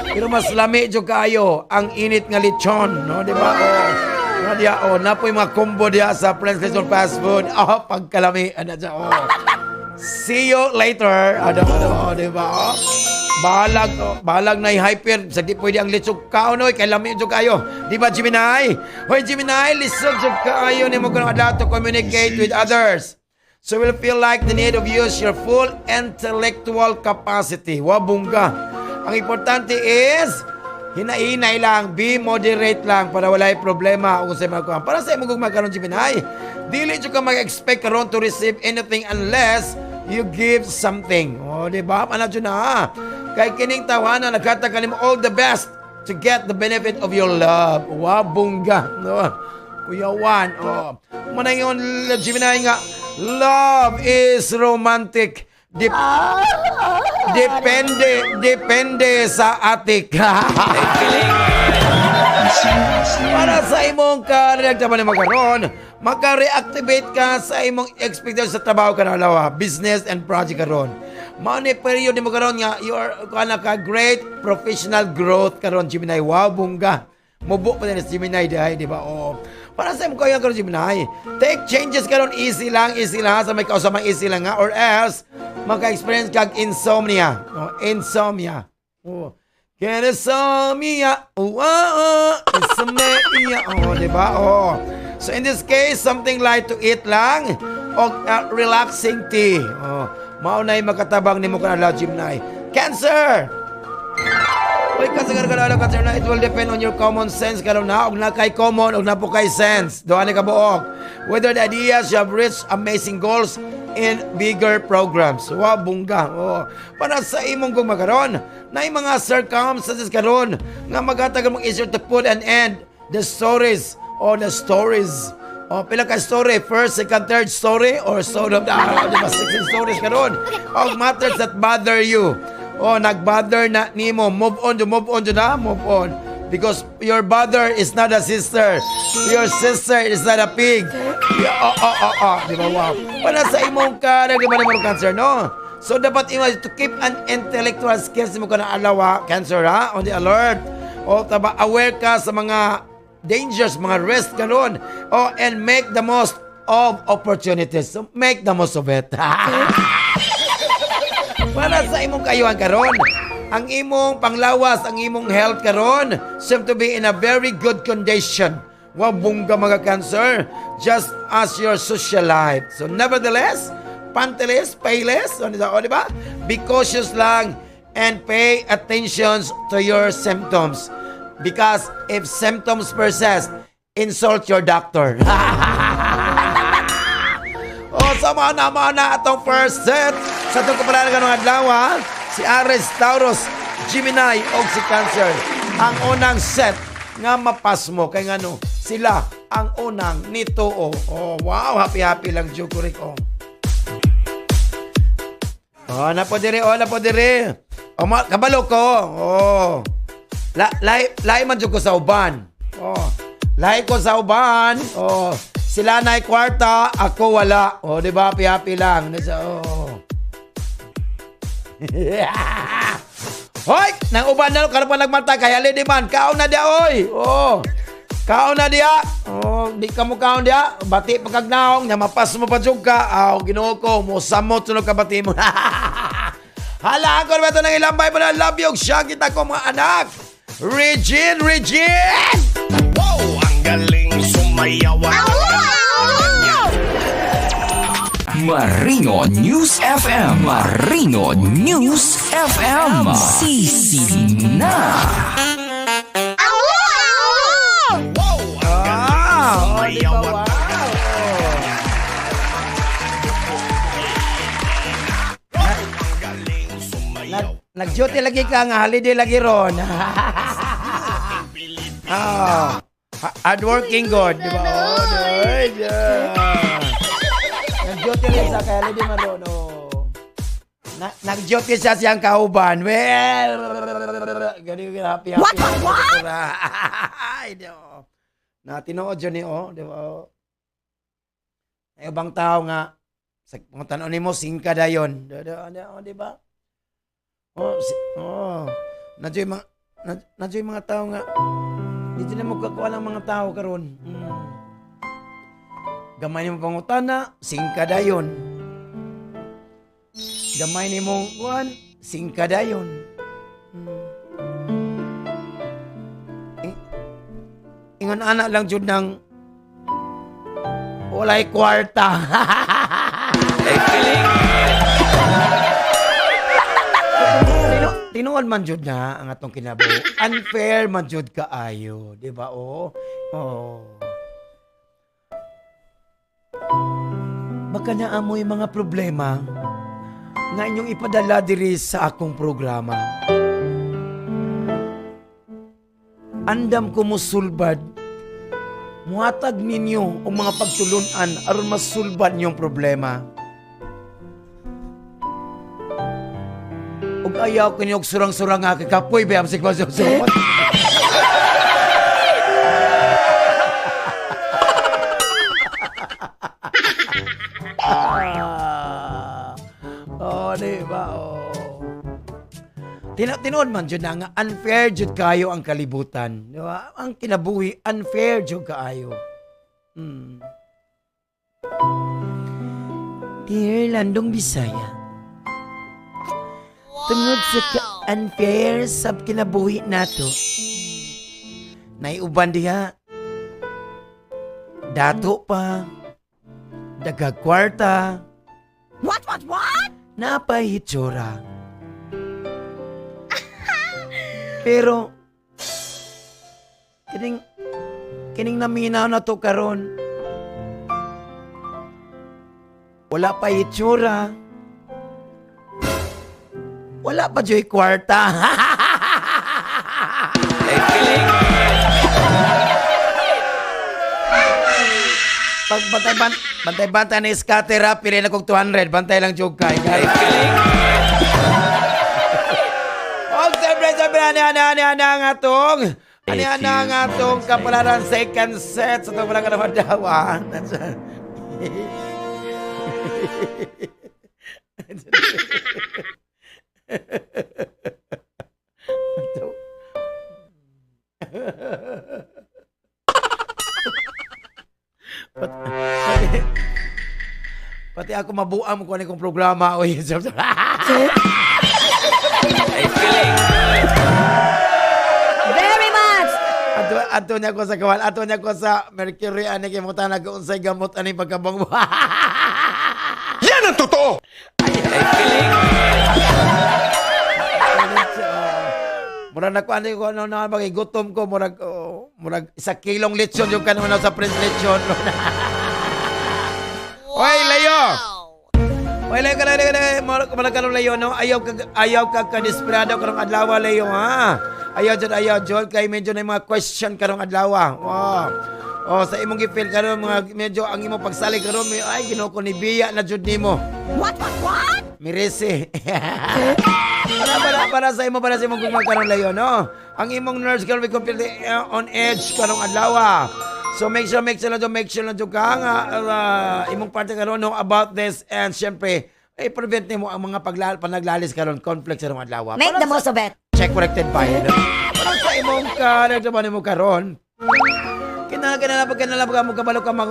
Pero mas lami jud kaayo ang init nga lechon, no, di ba? Oh. No, diya, oh, napoy mga combo diya sa Prince Lechon Fast Food. Oh, pagkalami ana siya, oh. See you later. Ano, ano, oh, di ba? Oh. Bahalag, oh, bahalag na hyper. Sa di pwede ang lechon kaon, oy, kay lami jud kaayo. Di ba, Gemini? Hoy, Gemini, lisod jud kaayo nimo kuno adlaw to communicate with others. So will feel like the need of use your full intellectual capacity. Wa bongga. Ang importante is hinahinay lang, be moderate lang para walay problema kung sa mga kuan. Para sa imong gugma karon, Gemini, dili jud ka mag-expect karon to receive anything unless you give something. O, di ba? Ano jud na? Kay kining tawana naghatag kanimo all the best to get the benefit of your love. Wa bongga, no? Kuya Juan, oh. Muna yun, Gemini nga, love is romantic. Depende, depende sa atik. Para sa imong ka-react mo karon, maka-reactivate ka sa imong expectation sa trabaho ka na alawa, business and project karon. Mao ni period nimo karon nga you are kana ka great professional growth karon, Gemini. Wow, bongga. Mubo pa din si Gemini diay, di ba? Oo. Para sa imong kaya karon, Gemini, take changes karon easy lang sa may kausamang easy lang nga or else maka-experience kag insomnia. Oh, insomnia. Oh. Can insomnia? Oh, insomnia. Oh, di ba? Oh. So in this case, something light to eat lang o relaxing tea. Oh. Mao na'y makatabang nimo kanala, Gemini. Cancer! Uy, kasi karon Cancer na it will depend on your common sense karon na og na kay common og na po kay sense. Duha ni kabuok. Whether the ideas you have reached amazing goals in bigger programs. Wa bongga. Oh. Para sa imong gugma karon, na mga circumstances karon nga maghatag mong easier to put an end the stories or the stories. Oh, pila ka story? First, second, third story or story of the di ba? 16 stories karon. Og matters that bother you. Oh, nag-bother na nimo. Move on, move on na, move on. Because your brother is not a sister. Your sister is not a pig. Yeah, oh. Di ba? Wow. Para sa imong ka, di ba naman Cancer, no? So, dapat imo to keep an intellectual skills mo ka na alawa, Cancer, ha? On the alert. O, taba, aware ka sa mga dangers, mga risk karon. Oh, and make the most of opportunities. So, make the most of it. Para sa imong kayuhan karon, Ang imong panglawas, ang imong health karon seem to be in a very good condition. Wa bongga mga Cancer, just as your social life. So nevertheless, panteles, payless, o, di ba? Be cautious lang and pay attention to your symptoms. Because if symptoms persist, insult your doctor. Oh, so mao na atong first set sa atong kapalaran ng adlaw, ha? Si Aries, Taurus, Gemini o si Cancer. Ang unang set nga mapasmo kay ngano sila ang unang nituo. Oh, wow, happy happy lang jud ko oh. Oh, na po dire, oh, na po dire. Oh, kabalo ko. Oh. Lahi, lahi man jud ko sa uban. Oh. Lahi ko sa uban. Oh. Sila na kwarta, ako wala. Oh, di ba? Happy happy lang. Nasa, oh. Hoy, nang uban na karon pa nagmata kay ali di man. Kaon na dia oy. Oh. Kaon na dia. Oh, di ka mo kaon dia. Bati pa kag naong, nya mapas mo pa jud ka. Aw, Ginoo ko, mo samot sunod ka bati mo. Hala, ako na ito ng ilambay mo na love you. Siya kita ko mga anak. Regine, Regine! Wow, ang galing sumayaw at Marino News FM. Marino News FM. Sisi na. Wow, ang galing Ah, oh, di sumayaw ba? at Wow. ang galing sumayaw. Nag-duty lagi ka nga, holiday lagi ron. Ah, hardworking God, di ba? Oh, yeah. Nag-duty lang sa kaya holiday man ron. Oh. Nag-duty siya siyang kauban. Well, ganun yung happy, happy. What? Ay, di, oh. Na tinuod yun ni, oh, di ba? Oh. Ay, ubang tao nga, sa mga tanong nimo, singka dayon. Di, di, di, oh, di ba? Oh, si, oh. Nandiyo yung mga nandiyo yung mga tao nga dito na magkakuha ng mga tao karon. Gamay nimo pangutana, singka dayon. Gamay nimo kuan, singka dayon. Ingon ana lang jud nang walay kwarta. Tinuod man jud na ang atong kinabuhi. Unfair man jud kaayo, di ba? Oo. Oh. Baka naamoy mga problema nga inyong ipadala diri sa akong programa. Andam ko mosulbad, muhatag ninyo og mga pagtulunan aron masulbad niyong problema. Ug ayaw ko niyo og surang-surang nga kay kapoy ba amsik ba sa. Ah. Oh, di ba? Oh. Tinuod man jud na nga unfair jud kayo ang kalibutan. Di ba? Ang kinabuhi unfair jud kaayo. Dear Landong Bisaya, tungod sa ka-unfair sa kinabuhi nato, naiuban diha, dato pa, dagag kwarta, What? napay hitsura. Pero, kining naminaw na to karon, wala pa hitsura, wala pa joy kwarta. Pag bantay bantay bantay na scatter ha, pili na kog 200, bantay lang jud kay. Og siyempre, siyempre, ani, ani, ani, ani, ang atong, ani, ani, ang atong kapalaran second set sa itong walang kanaman dawa. Pati ako mabuang mo kung ano kong programa. Oy, Ato niya ko sa kawal, ato niya ko sa Mercury ani kay mo tanag unsay gamot ani pagkabong mo. Yan ang totoo! Murag na ko ani ko ano na bagay gutom ko, murag, oh, murag 1 kilong lechon yung kanuna sa Prince Lechon. Oy, Leo! Oy, Leo, kana kana murag murag karon, Leo, no. Ayaw ka ka desperado karong adlaw, Leo, ha. Ayaw jud, ayaw jud kay medyo na mga question karong adlaw. Wow. Oh, sa imong gi-feel karon, mga medyo ang imong pagsalig karon may, ay Ginoo ko, ni biya na jud nimo. What? Mirese. Para sa imong gugma karon, Leo, no. Ang imong nerves karon be completely on edge karong adlaw. So make sure lang jud ka nga imong parte karon, no, about this and syempre eh prevent nimo ang mga panaglalis karon, conflict sa karong adlaw. Make the most of it. Check corrected by, no? Para sa imong ka nimo karon. Kinahanglan pag kinahanglan pag mo kabalo ka mag,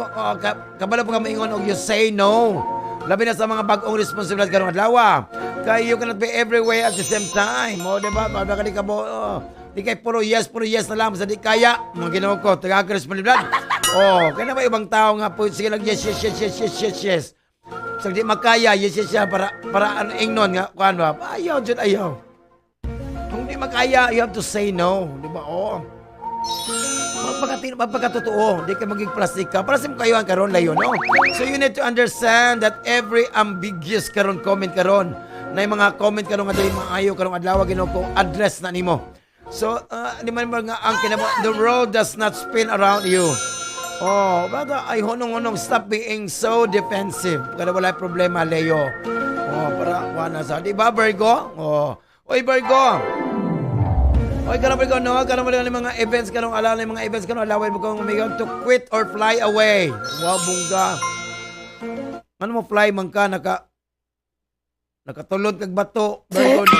kabalo pa ka moingon og you say no. Labi na sa mga bag-ong responsibilidad karong adlaw. Kay you cannot be everywhere at the same time. O, di ba? Baka di ka mo, oh, di kay puro yes na lang sa di kaya. Mga Ginoo ko, taga ka responsibilidad. Oh, kaya na ba ibang tao nga po sige lang yes. Sa di makaya, yes yes para ano ingnon nga kuan ba? Ayaw jud, ayaw. Kung di makaya, you have to say no, di ba? Oo. Magpakatotoo, di ka maging plastic ka. Para sa imong kayuhan karon, layo, no? So you need to understand that every ambiguous karon comment karon, na yung mga comment karon nga dili maayo karong adlaw, Ginoo ko, address na nimo. So, di man ba nga ang the world does not spin around you. Oh, bata ay hunong-hunong, stop being so defensive. Kada wala problema, Leo. Oh, para wala sa, di ba, Virgo? Oh. Oy, Virgo. Oy, karon, Virgo, no, karon mo lang mga events karong ala mga events karong alawin mo kung umigaw to quit or fly away. Wow, bungga. Ano mo fly man ka nakatulod kag bato, Virgo, no?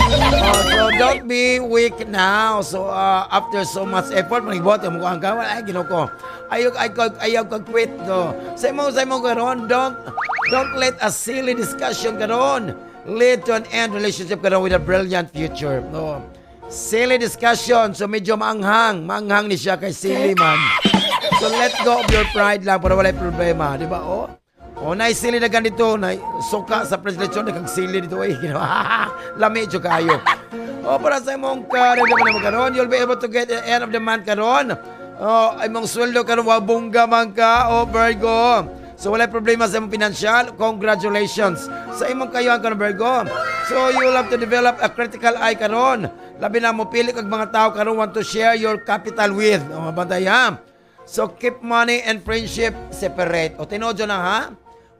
Oh, so don't be weak now. So after so much effort, manigbuhat mo ang ka, ay Ginoo ko. Ayaw ay ayaw kag quit do. Sa imo karon, don't let a silly discussion karon lead to an end relationship karon with a brilliant future. No. Silly discussion, so medyo maanghang, maanghang ni siya kay silly man. So let go of your pride lang para walay problema, di ba? Oh. Oh, na silly na ganito, na suka sa presentasyon, nagkag silly dito eh. Lami jud kayo. Oh, para sa imong karon mo karon, you'll be able to get the end of the month karon. Oh, imong sweldo karon, wa bongga man ka, oh Virgo. So wala problema sa imong financial. Congratulations sa imong kayuhan karon, Virgo. So you'll have to develop a critical eye karon. Labi na mo pili kag mga tao karon want to share your capital with. Oh, bantay ha. So keep money and friendship separate. O tinuod na ha.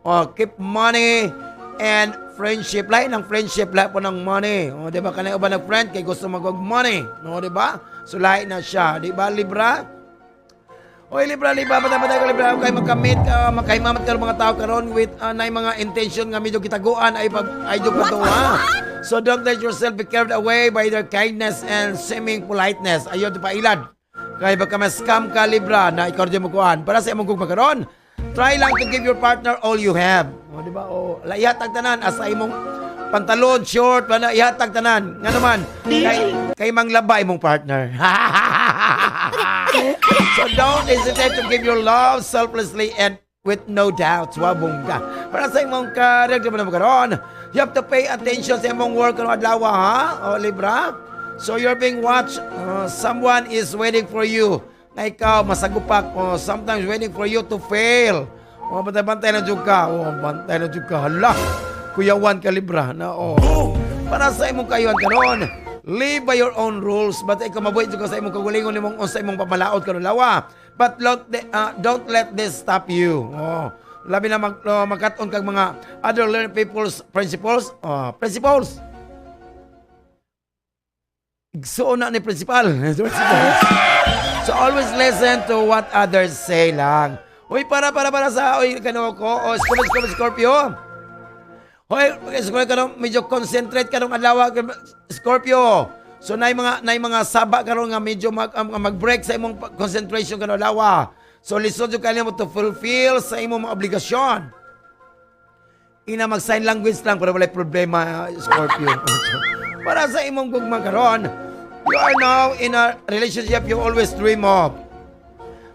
O keep money and friendship. Lain ng friendship, lain po ng money. O di ba kanay uban ng friend kay gusto mag money. No, di ba? So lain na siya, di ba, Libra? Oy, Libra, Libra, patay, patay ka, Libra, kay makamit, makaimamat ka mga tao karon with na mga intention nga medyo gitaguan ay pag ay jud pa ha. So don't let yourself be carried away by their kindness and seeming politeness. Ayaw di pa ilad. Kay baka ma-scam ka, Libra, na ikaw di mo kuan. Para sa imong gugma karon, try lang to give your partner all you have. O, di ba? O, ihatag tanan asa imong pantalon, short, wala, ihatag tanan. Nga naman, kay manglaba imong partner. So don't hesitate to give your love selflessly and with no doubts. Wa bongga. Para sa imong career, di ba naman karon? You have to pay attention sa imong work karong adlaw, ha? O, Libra? So you're being watched. Someone is waiting for you. Na ikaw, masagupak. O, sometimes waiting for you to fail. O, bantay-bantay na jud ka. O, bantay na jud ka. Hala. Kuyawan ka, Libra. Na, o. Para sa imong kayuhan karon, live by your own rules. But ikaw mabuhi jud ka sa imong kagalingon nimong sa imong pamalaod karon lawa. But don't let this stop you. Oh. Labi na magkat-on kag mga other learn people's principles. Oh, principles. Igsuon na ni principal. So always listen to what others say lang. Uy, para sa, uy, kano ko, o, Scorpio, Scorpio, Scorpio. Hoy, Scorpio, kano, medyo concentrate ka nung adlaw, Scorpio. So, nay mga saba karon nga medyo mag-break sa imong concentration karon adlaw. So, lisod jud kaayo mo to fulfill sa imong mga obligasyon. Ina mag sign language lang para walay problema, Scorpio. Para sa imong gugma karon, You are now in a relationship you always dream of.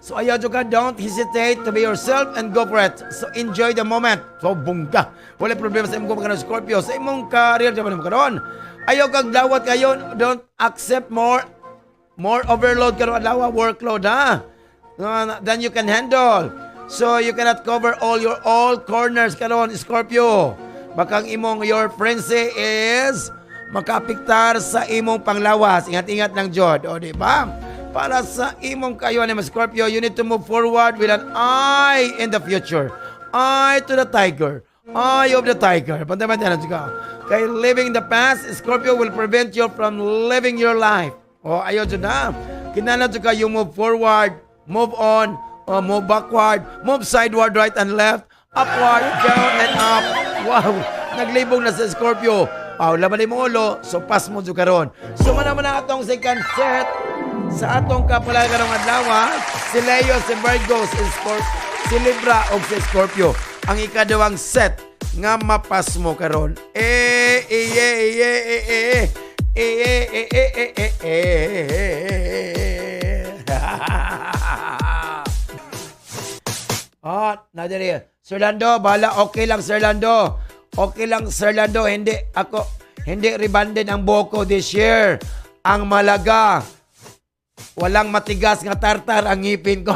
So ayaw ka, don't hesitate to be yourself and go for it. So enjoy the moment. So bungka. Wala problema sa imong karon, Scorpio. Sa imong career naman mo karon. Ayaw kag dawat kayo, don't accept more overload karon adlaw, workload ha, than you can handle. So you cannot cover all corners karon, Scorpio. Baka ang imong your frenzy is makaapektar sa imong panglawas. Ingat-ingat lang jud. O, di ba? Para sa imong kayo ni Scorpio, you need to move forward with an eye in the future. Eye to the tiger. Eye of the tiger. Pantay-pantay na ka. Kay living the past, Scorpio, will prevent you from living your life. O, ayaw jud na. Kinahanglan jud ka you move forward, move on, o, move backward, move sideward, right and left, upward, down and up. Wow! Naglibog na sa Scorpio. Aw, laban mo ulo, so pass mo jud karon. So man naman ang atong second set sa atong kapalay karong adlaw, si Leo, si Virgo, si Libra o si Scorpio. Ang ikaduhang set nga mapas mo karon. Eh, eh, eh, eh, eh, eh, eh, eh, eh, eh, eh, eh, eh. Ah, na diri. Sir Lando, bahala, okay lang, Sir Lando. Okay lang, Sir Lando, hindi ako hindi rebanded ang buhok ko this year. Ang malaga, walang matigas nga tartar ang ngipin ko.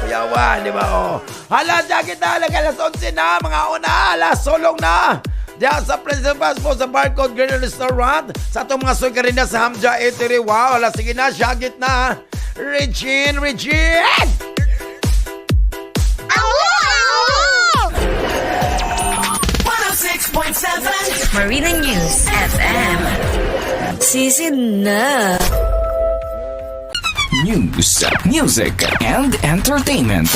Kuyawan, di ba? Oh. Hala, jacket na, halaga, alas 11 na, mga una, alas solong na. Diyan sa President Paspo sa Barcode Grill and Restaurant. Sa atong mga suy na sa Hamja Eatery. Wow, alas sige na, syagit na. Regine, Regine! Ow! 106.7 Marina News FM. Sisid na. News, music, and entertainment.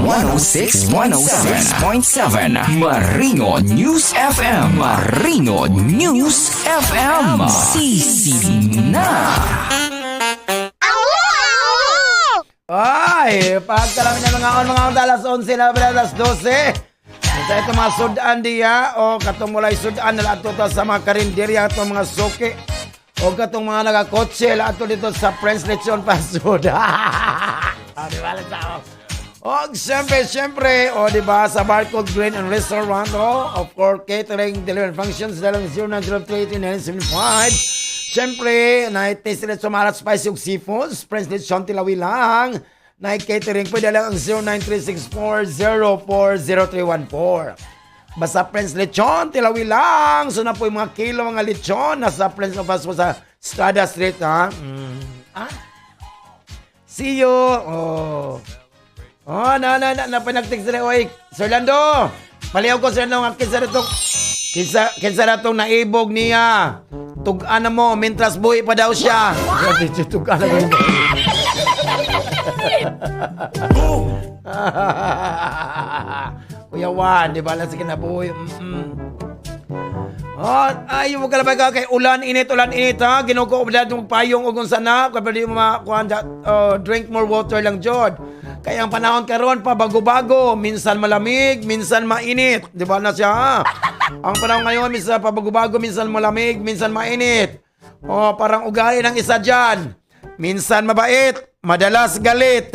106.7 Marino News FM. Marino News FM. Sisi na. Ow! Ay, pagkarami na mga on, alas 11 na, alas 12. Ito ito mga sudan diya, o katong mulay sudan na ato to sa mga karinderya, atong mga suki, o katong mga nagakotse, ato dito sa Prince Lechon Pasud. Ah, di ba, alas. O, siyempre, siyempre, o, di ba, sa Barcode Green and Restaurant, o, of course, catering, delivery functions, dalang 0903-8975. Siyempre, na-taste nila sa malat spicy ug seafoods, Prince Lechon Tilawi lang. Na catering, pwede lang ang 0936-404-0314. Basta Prince Lechon, Tilawi lang. So na po yung mga kilo mga lechon nasa Prince of Pasco sa Strada Street, ha? Ah? See you. Oh. Oh, na na na na pinagtext sila, oy, Sir Lando. Paliw ko, Sir Lando, nga kinsa na tong kinsa na tong naibog niya. Tug-an na mo mintras buhi pa daw siya. Grabe, tug-an na mo. Boom! Kuya Juan, di ba lang sa kinabuhi? Oh, ay mo kalabay ka kay ulan init ha. Ginugo ko mong payong og unsa na, kay pwede mo makuha drink more water lang jud. Kaya ang panahon karon pa bago-bago, minsan malamig, minsan mainit, di ba na siya? Ha? Ang panahon ngayon minsan pabago-bago, minsan malamig, minsan mainit. Oh, parang ugali ng isa diyan. Minsan mabait, madalas galit.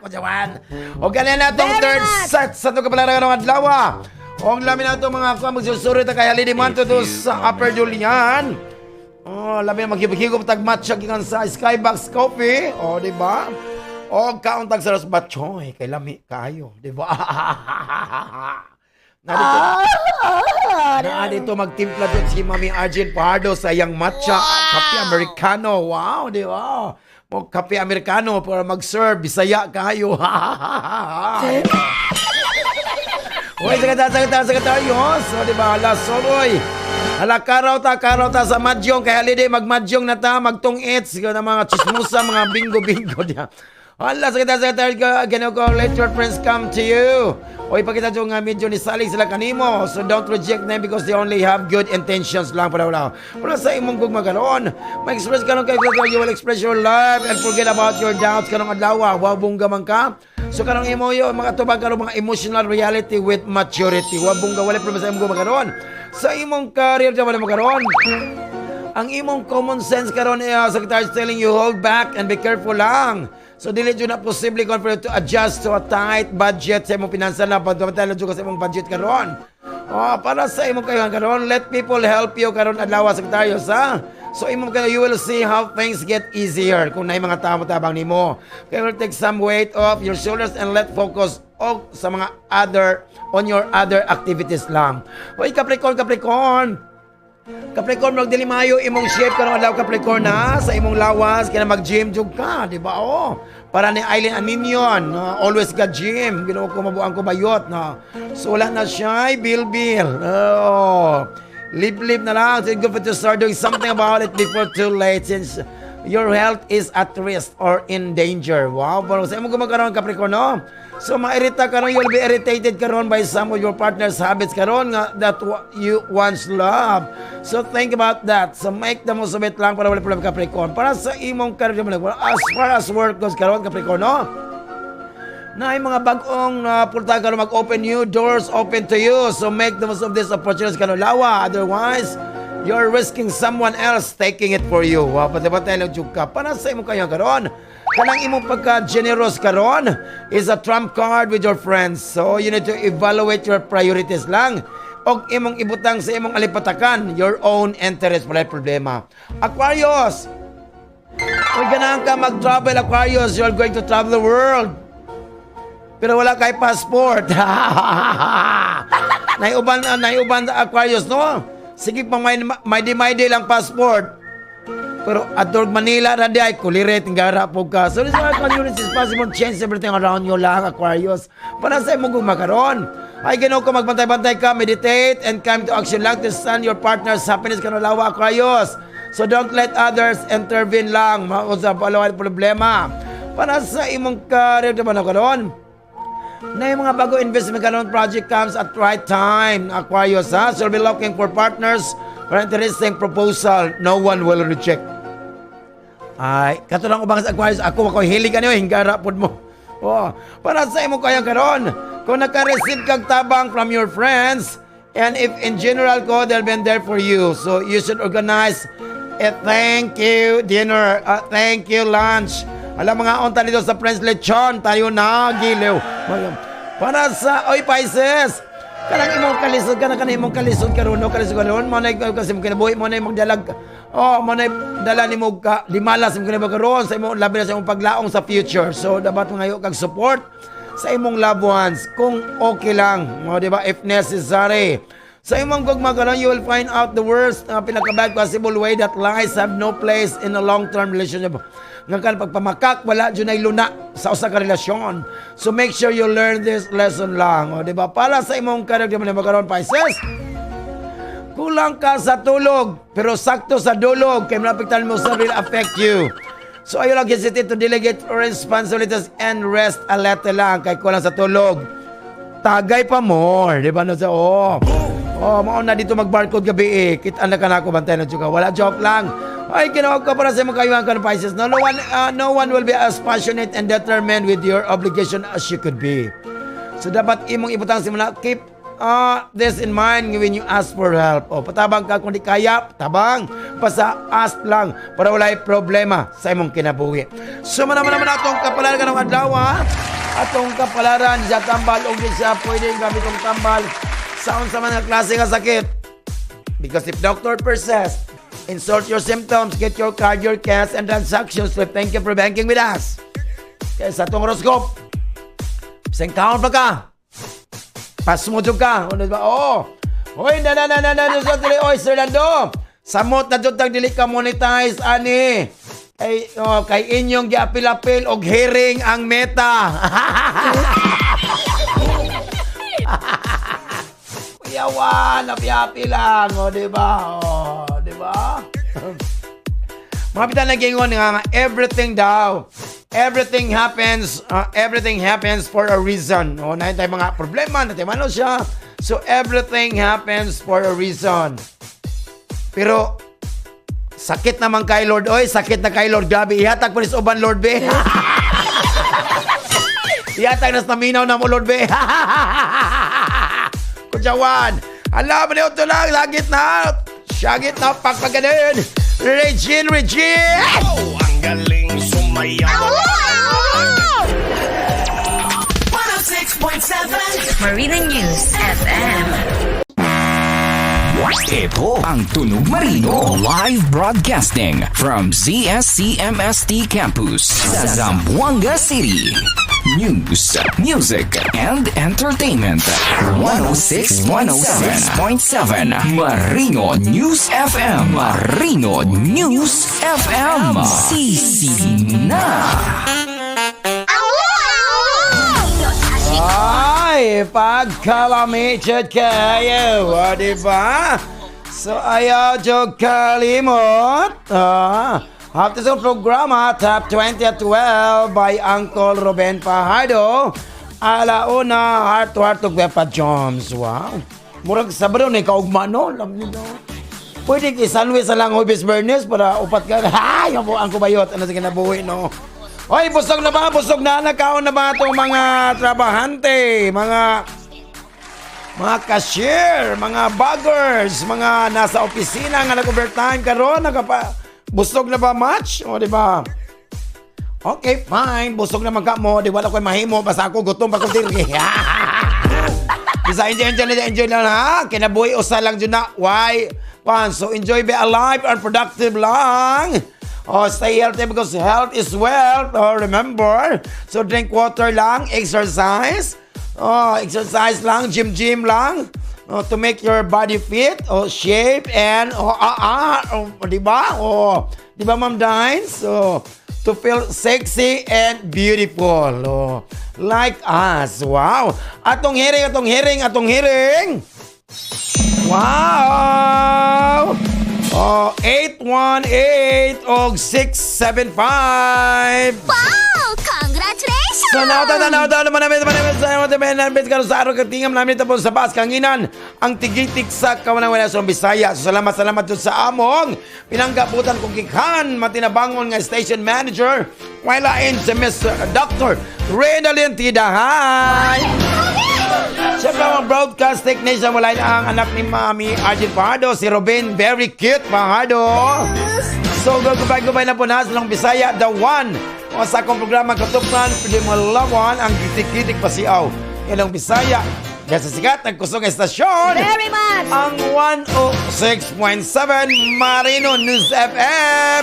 Kujawan. O ganyan na itong third set sa itong kapalaran ng adlaw. O ang lami na ito mga kuha, magsusuri ta kay Halidi Manto to sa Upper Julian. Oh, lami na maghibig-higop tag matcha gikan sa Skybox Coffee. O, di ba? O kaon tag sa Batchoy, kay lami kayo, di ba? Narito, naa dito magtimpla dito si Mami Arjun Pardo sa iyang matcha, kape americano. Wow, di ba? Mo kape americano para mag-serve, Bisaya kayo. Uy, sagata, sagata, sagata, yun. So, di ba, hala, soroy. Hala, karaw ta sa madyong. Kaya halidi, magmadyong na ta, magtungits. Na mga chismosa, mga bingo-bingo diya. Hala, sagata, sagata, gano ko, let your friends come to you. O, ipakita dyan nga medyo ni saling sila kanimo. So, don't reject them because they only have good intentions lang para wala. Wala sa imong gugma karon. Ma-express ka nung kay you will express your love and forget about your doubts karong adlaw. Wow, bongga man ka. So karong imo yo mga tubag karon mga emotional reality with maturity. Wa bongga, wala problema sa imong gugma karon. Sa imong career wala mo karon. Ang imong common sense karon, Sagittarius, telling you hold back and be careful lang. So dili jud na posible kon for you to adjust to a tight budget sa imong pinansa na pagdamatay jud ka sa imong budget karon. Oh, para sa imong kayuhan karon, let people help you karon adlaw, Sagittarius, ha. So imong kayo, you will see how things get easier kung naay mga tao tabang nimo. Kaya will take some weight off your shoulders and let focus og sa mga other on your other activities lang. Hoy Capricorn, Capricorn. Capricorn, mag dili maayo imong shape karong adlaw, Capricorn, ha, sa imong lawas kaya mag-gym jud ka, di ba? Oh. Para ni Eileen Aminion, no? Always ka gym. Ginoo ko, mabuang ko bayot, no. So wala na siya, bill bill. Oh. Live na lang. So good for to start doing something about it before too late since your health is at risk or in danger. Wow, pero sa imong gumakaroon, Capricorn, no? So mairita karon, you'll be irritated karon by some of your partner's habits karon nga that you once loved. So think about that. So make the most of it lang para wala problema, Capricorn. Para sa imong career, as far as work goes karon, Capricorn, no? Na ay mga bagong pulta karon mag-open, new doors open to you. So make the most of this opportunities karon lawa. Otherwise, you're risking someone else taking it for you. Wow, pati ba tayo jud ka? Para sa imong kaya karon. Kanang imong pagka-generous karon is a trump card with your friends. So you need to evaluate your priorities lang og imong ibutang sa imong alipatakan your own interest, wala problema. Aquarius. Uy, ganahan ka mag-travel, Aquarius. You're going to travel the world. Pero wala kay passport. Naiuban, naiuban Aquarius, no? Sige pa may may di may di lang passport. Pero adtog Manila ra di ay kuliret ngara po ka. So this is is possible change everything around you lang, Aquarius. Para sa imong gugma karon. Ay Ginoo ko, magbantay-bantay ka, meditate and come to action lang to stand your partner's happiness karon lawa, Aquarius. So don't let others intervene lang. Mausap wala problema. Para sa imong career naman karon. Na yung mga bago investment karon project comes at right time, Aquarius, ha? So you'll be looking for partners for interesting proposal no one will reject. Ay, kato lang ubang sa Aquarius, ako ako hilig ka niyo, hinggara pod mo. Oh, para sa imo kaya karon, kung naka-receive kag tabang from your friends, and if in general ko, they'll been there for you. So you should organize a thank you dinner, a thank you lunch. Alam mga unta dito sa Prince Lechon, tayo na giliw. Para sa, oy Pisces, kanang imong kalisod ka na kanang imong kalisod karon, no, kalisod karon mo na kasi mo kinabuhi mo na magdalag, oh, mo na dala nimo ka di malas mo kinabuhi karon sa imong labi na sa imong paglaong sa future. So dapat mangayo kag support sa imong loved ones kung okay lang mo, di ba, if necessary. Sa imong gugma karon, you will find out the worst, pinaka-bad possible way that lies have no place in a long-term relationship. Nga kan pagpamakak, wala jud ay luna sa usa ka relasyon. So make sure you learn this lesson lang, o di ba? Para sa imong career man karon, Pisces, kulang ka sa tulog, pero sakto sa dulog, kay malapit mo sa will affect you. So ayaw lang hesitate to delegate responsibilities and rest a little lang kay kulang sa tulog. Tagay pa more, di ba? No, sa oh. Oh, mao na dito mag-barcode gabi eh. Kita na ka na ako bantay na juga. Wala, joke lang. Ay, ginawag ko para sa imong kayuhan ka ng Pisces. No, no one will be as passionate and determined with your obligation as you could be. So dapat imong ibutang sa mga keep this in mind when you ask for help. O patabang ka kung di kaya, tabang. Basta ask lang para walay problema sa imong kinabuhi. So man naman atong kapalaran karong adlaw, ha? Atong kapalaran sa tambal og di siya pwede gamit ang tambal sa unsa man nga klase nga sakit. Because if doctor persists, insert your symptoms, get your card, your cash, and transaction slip. Thank you for banking with us. Kaya sa atong horoscope, bisang kaon pa ka. Pasmo jud ka. Ano ba? Oo. Hoy, na na na na na na sa dili oy Sir Lando. Samot na jud tag dili ka monetize ani. Kay oh, kay inyong giapil-apil og hearing ang Meta. Kuyawan, api-api lang, o, di ba? O, di ba? Mga pitan nag-ingon nga, everything daw. Everything happens for a reason. O, na tayo mga problema, na tayo ano siya. So, everything happens for a reason. Pero, sakit naman kay Lord. Oy, sakit na kay Lord. Grabe, ihatag po ni sa uban, Lord, be. Yatag nas naminaw na mo, Lord be. Kutsawan. Alam mo ito lang, lagit na. Syagit na, pagpaganin. Regine, Regine! Oh, ang galing sumayaw. 106.7 Marina News FM. Ito ang Tunog Marino live broadcasting from ZSCMST Campus sa Zamboanga City. News, music, and entertainment. 106.7 Marino News FM. Marino News FM. Sisi na. Ay, pagkalamit kayo, o, di ba? So, ayaw jog kalimot. Ah, after sa programa, Top 20 at 12 by Uncle Ruben Fajardo. Alauna, heart to heart to Gwepa Joms. Wow. Murag Sabado ni kaugma, no? Alam niyo, no? Pwede i-sandwich na lang Hobis Bernes para upat ka. Hay! Ang ang kubayot. Ano sa kinabuhi, no? Hoy, busog na ba? Busog na? Nagkaon na ba itong mga trabahante? Mga cashier, mga buggers, mga nasa opisina nga nag-overtime karon, nakapa busog na ba much? O, di ba? Okay, fine. Busog na man ka mo. Di wala ko'y mahimo. Basta ako gutom pa ko diri. Bisa enjoy, enjoy, enjoy, enjoy lang ha. Kinabuhi usa lang jud na. Why? Pan, so enjoy, be alive and productive lang. Oh, stay healthy because health is wealth. Oh, remember. So drink water lang, exercise. Oh, exercise lang, gym gym lang. Oh, to make your body fit, oh, shape and oh, oh, di ba? Oh, di ba, Ma'am Dines? Oh, to feel sexy and beautiful. Oh, like us. Wow. Atong hearing, atong hearing, atong hearing. Wow! Oh, 818 og 675. Wow! Congratulations! So nauta na nauta naman namin naman namin sa naman namin namin karon sa araw katingam namin tapos sa bas kanginan ang tigitik sa kawanang wala sa Bisaya. So salamat salamat jud sa among pinanggabutan kong gikhan matinabangon nga station manager wala in si Mr. Dr. Renalyn Tidahay. Siyempre ang broadcast technician wala ang anak ni Mami Arjun Fajardo, si Robin, very cute Fajardo. So goodbye, goodbye na po na sa Long Bisaya, the one. O sa akong programa Katuknan, pwede mo lawan ang gitik-gitik pasiaw. Ilong Bisaya, dahil sa sikat, nagkusog ang estasyon. Very much! Ang 106.7 Marino News FM.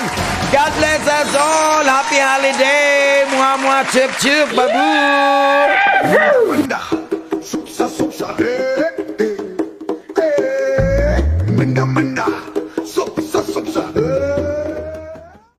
God bless us all. Happy holiday. Mua mua, chup chup, babu. Banda.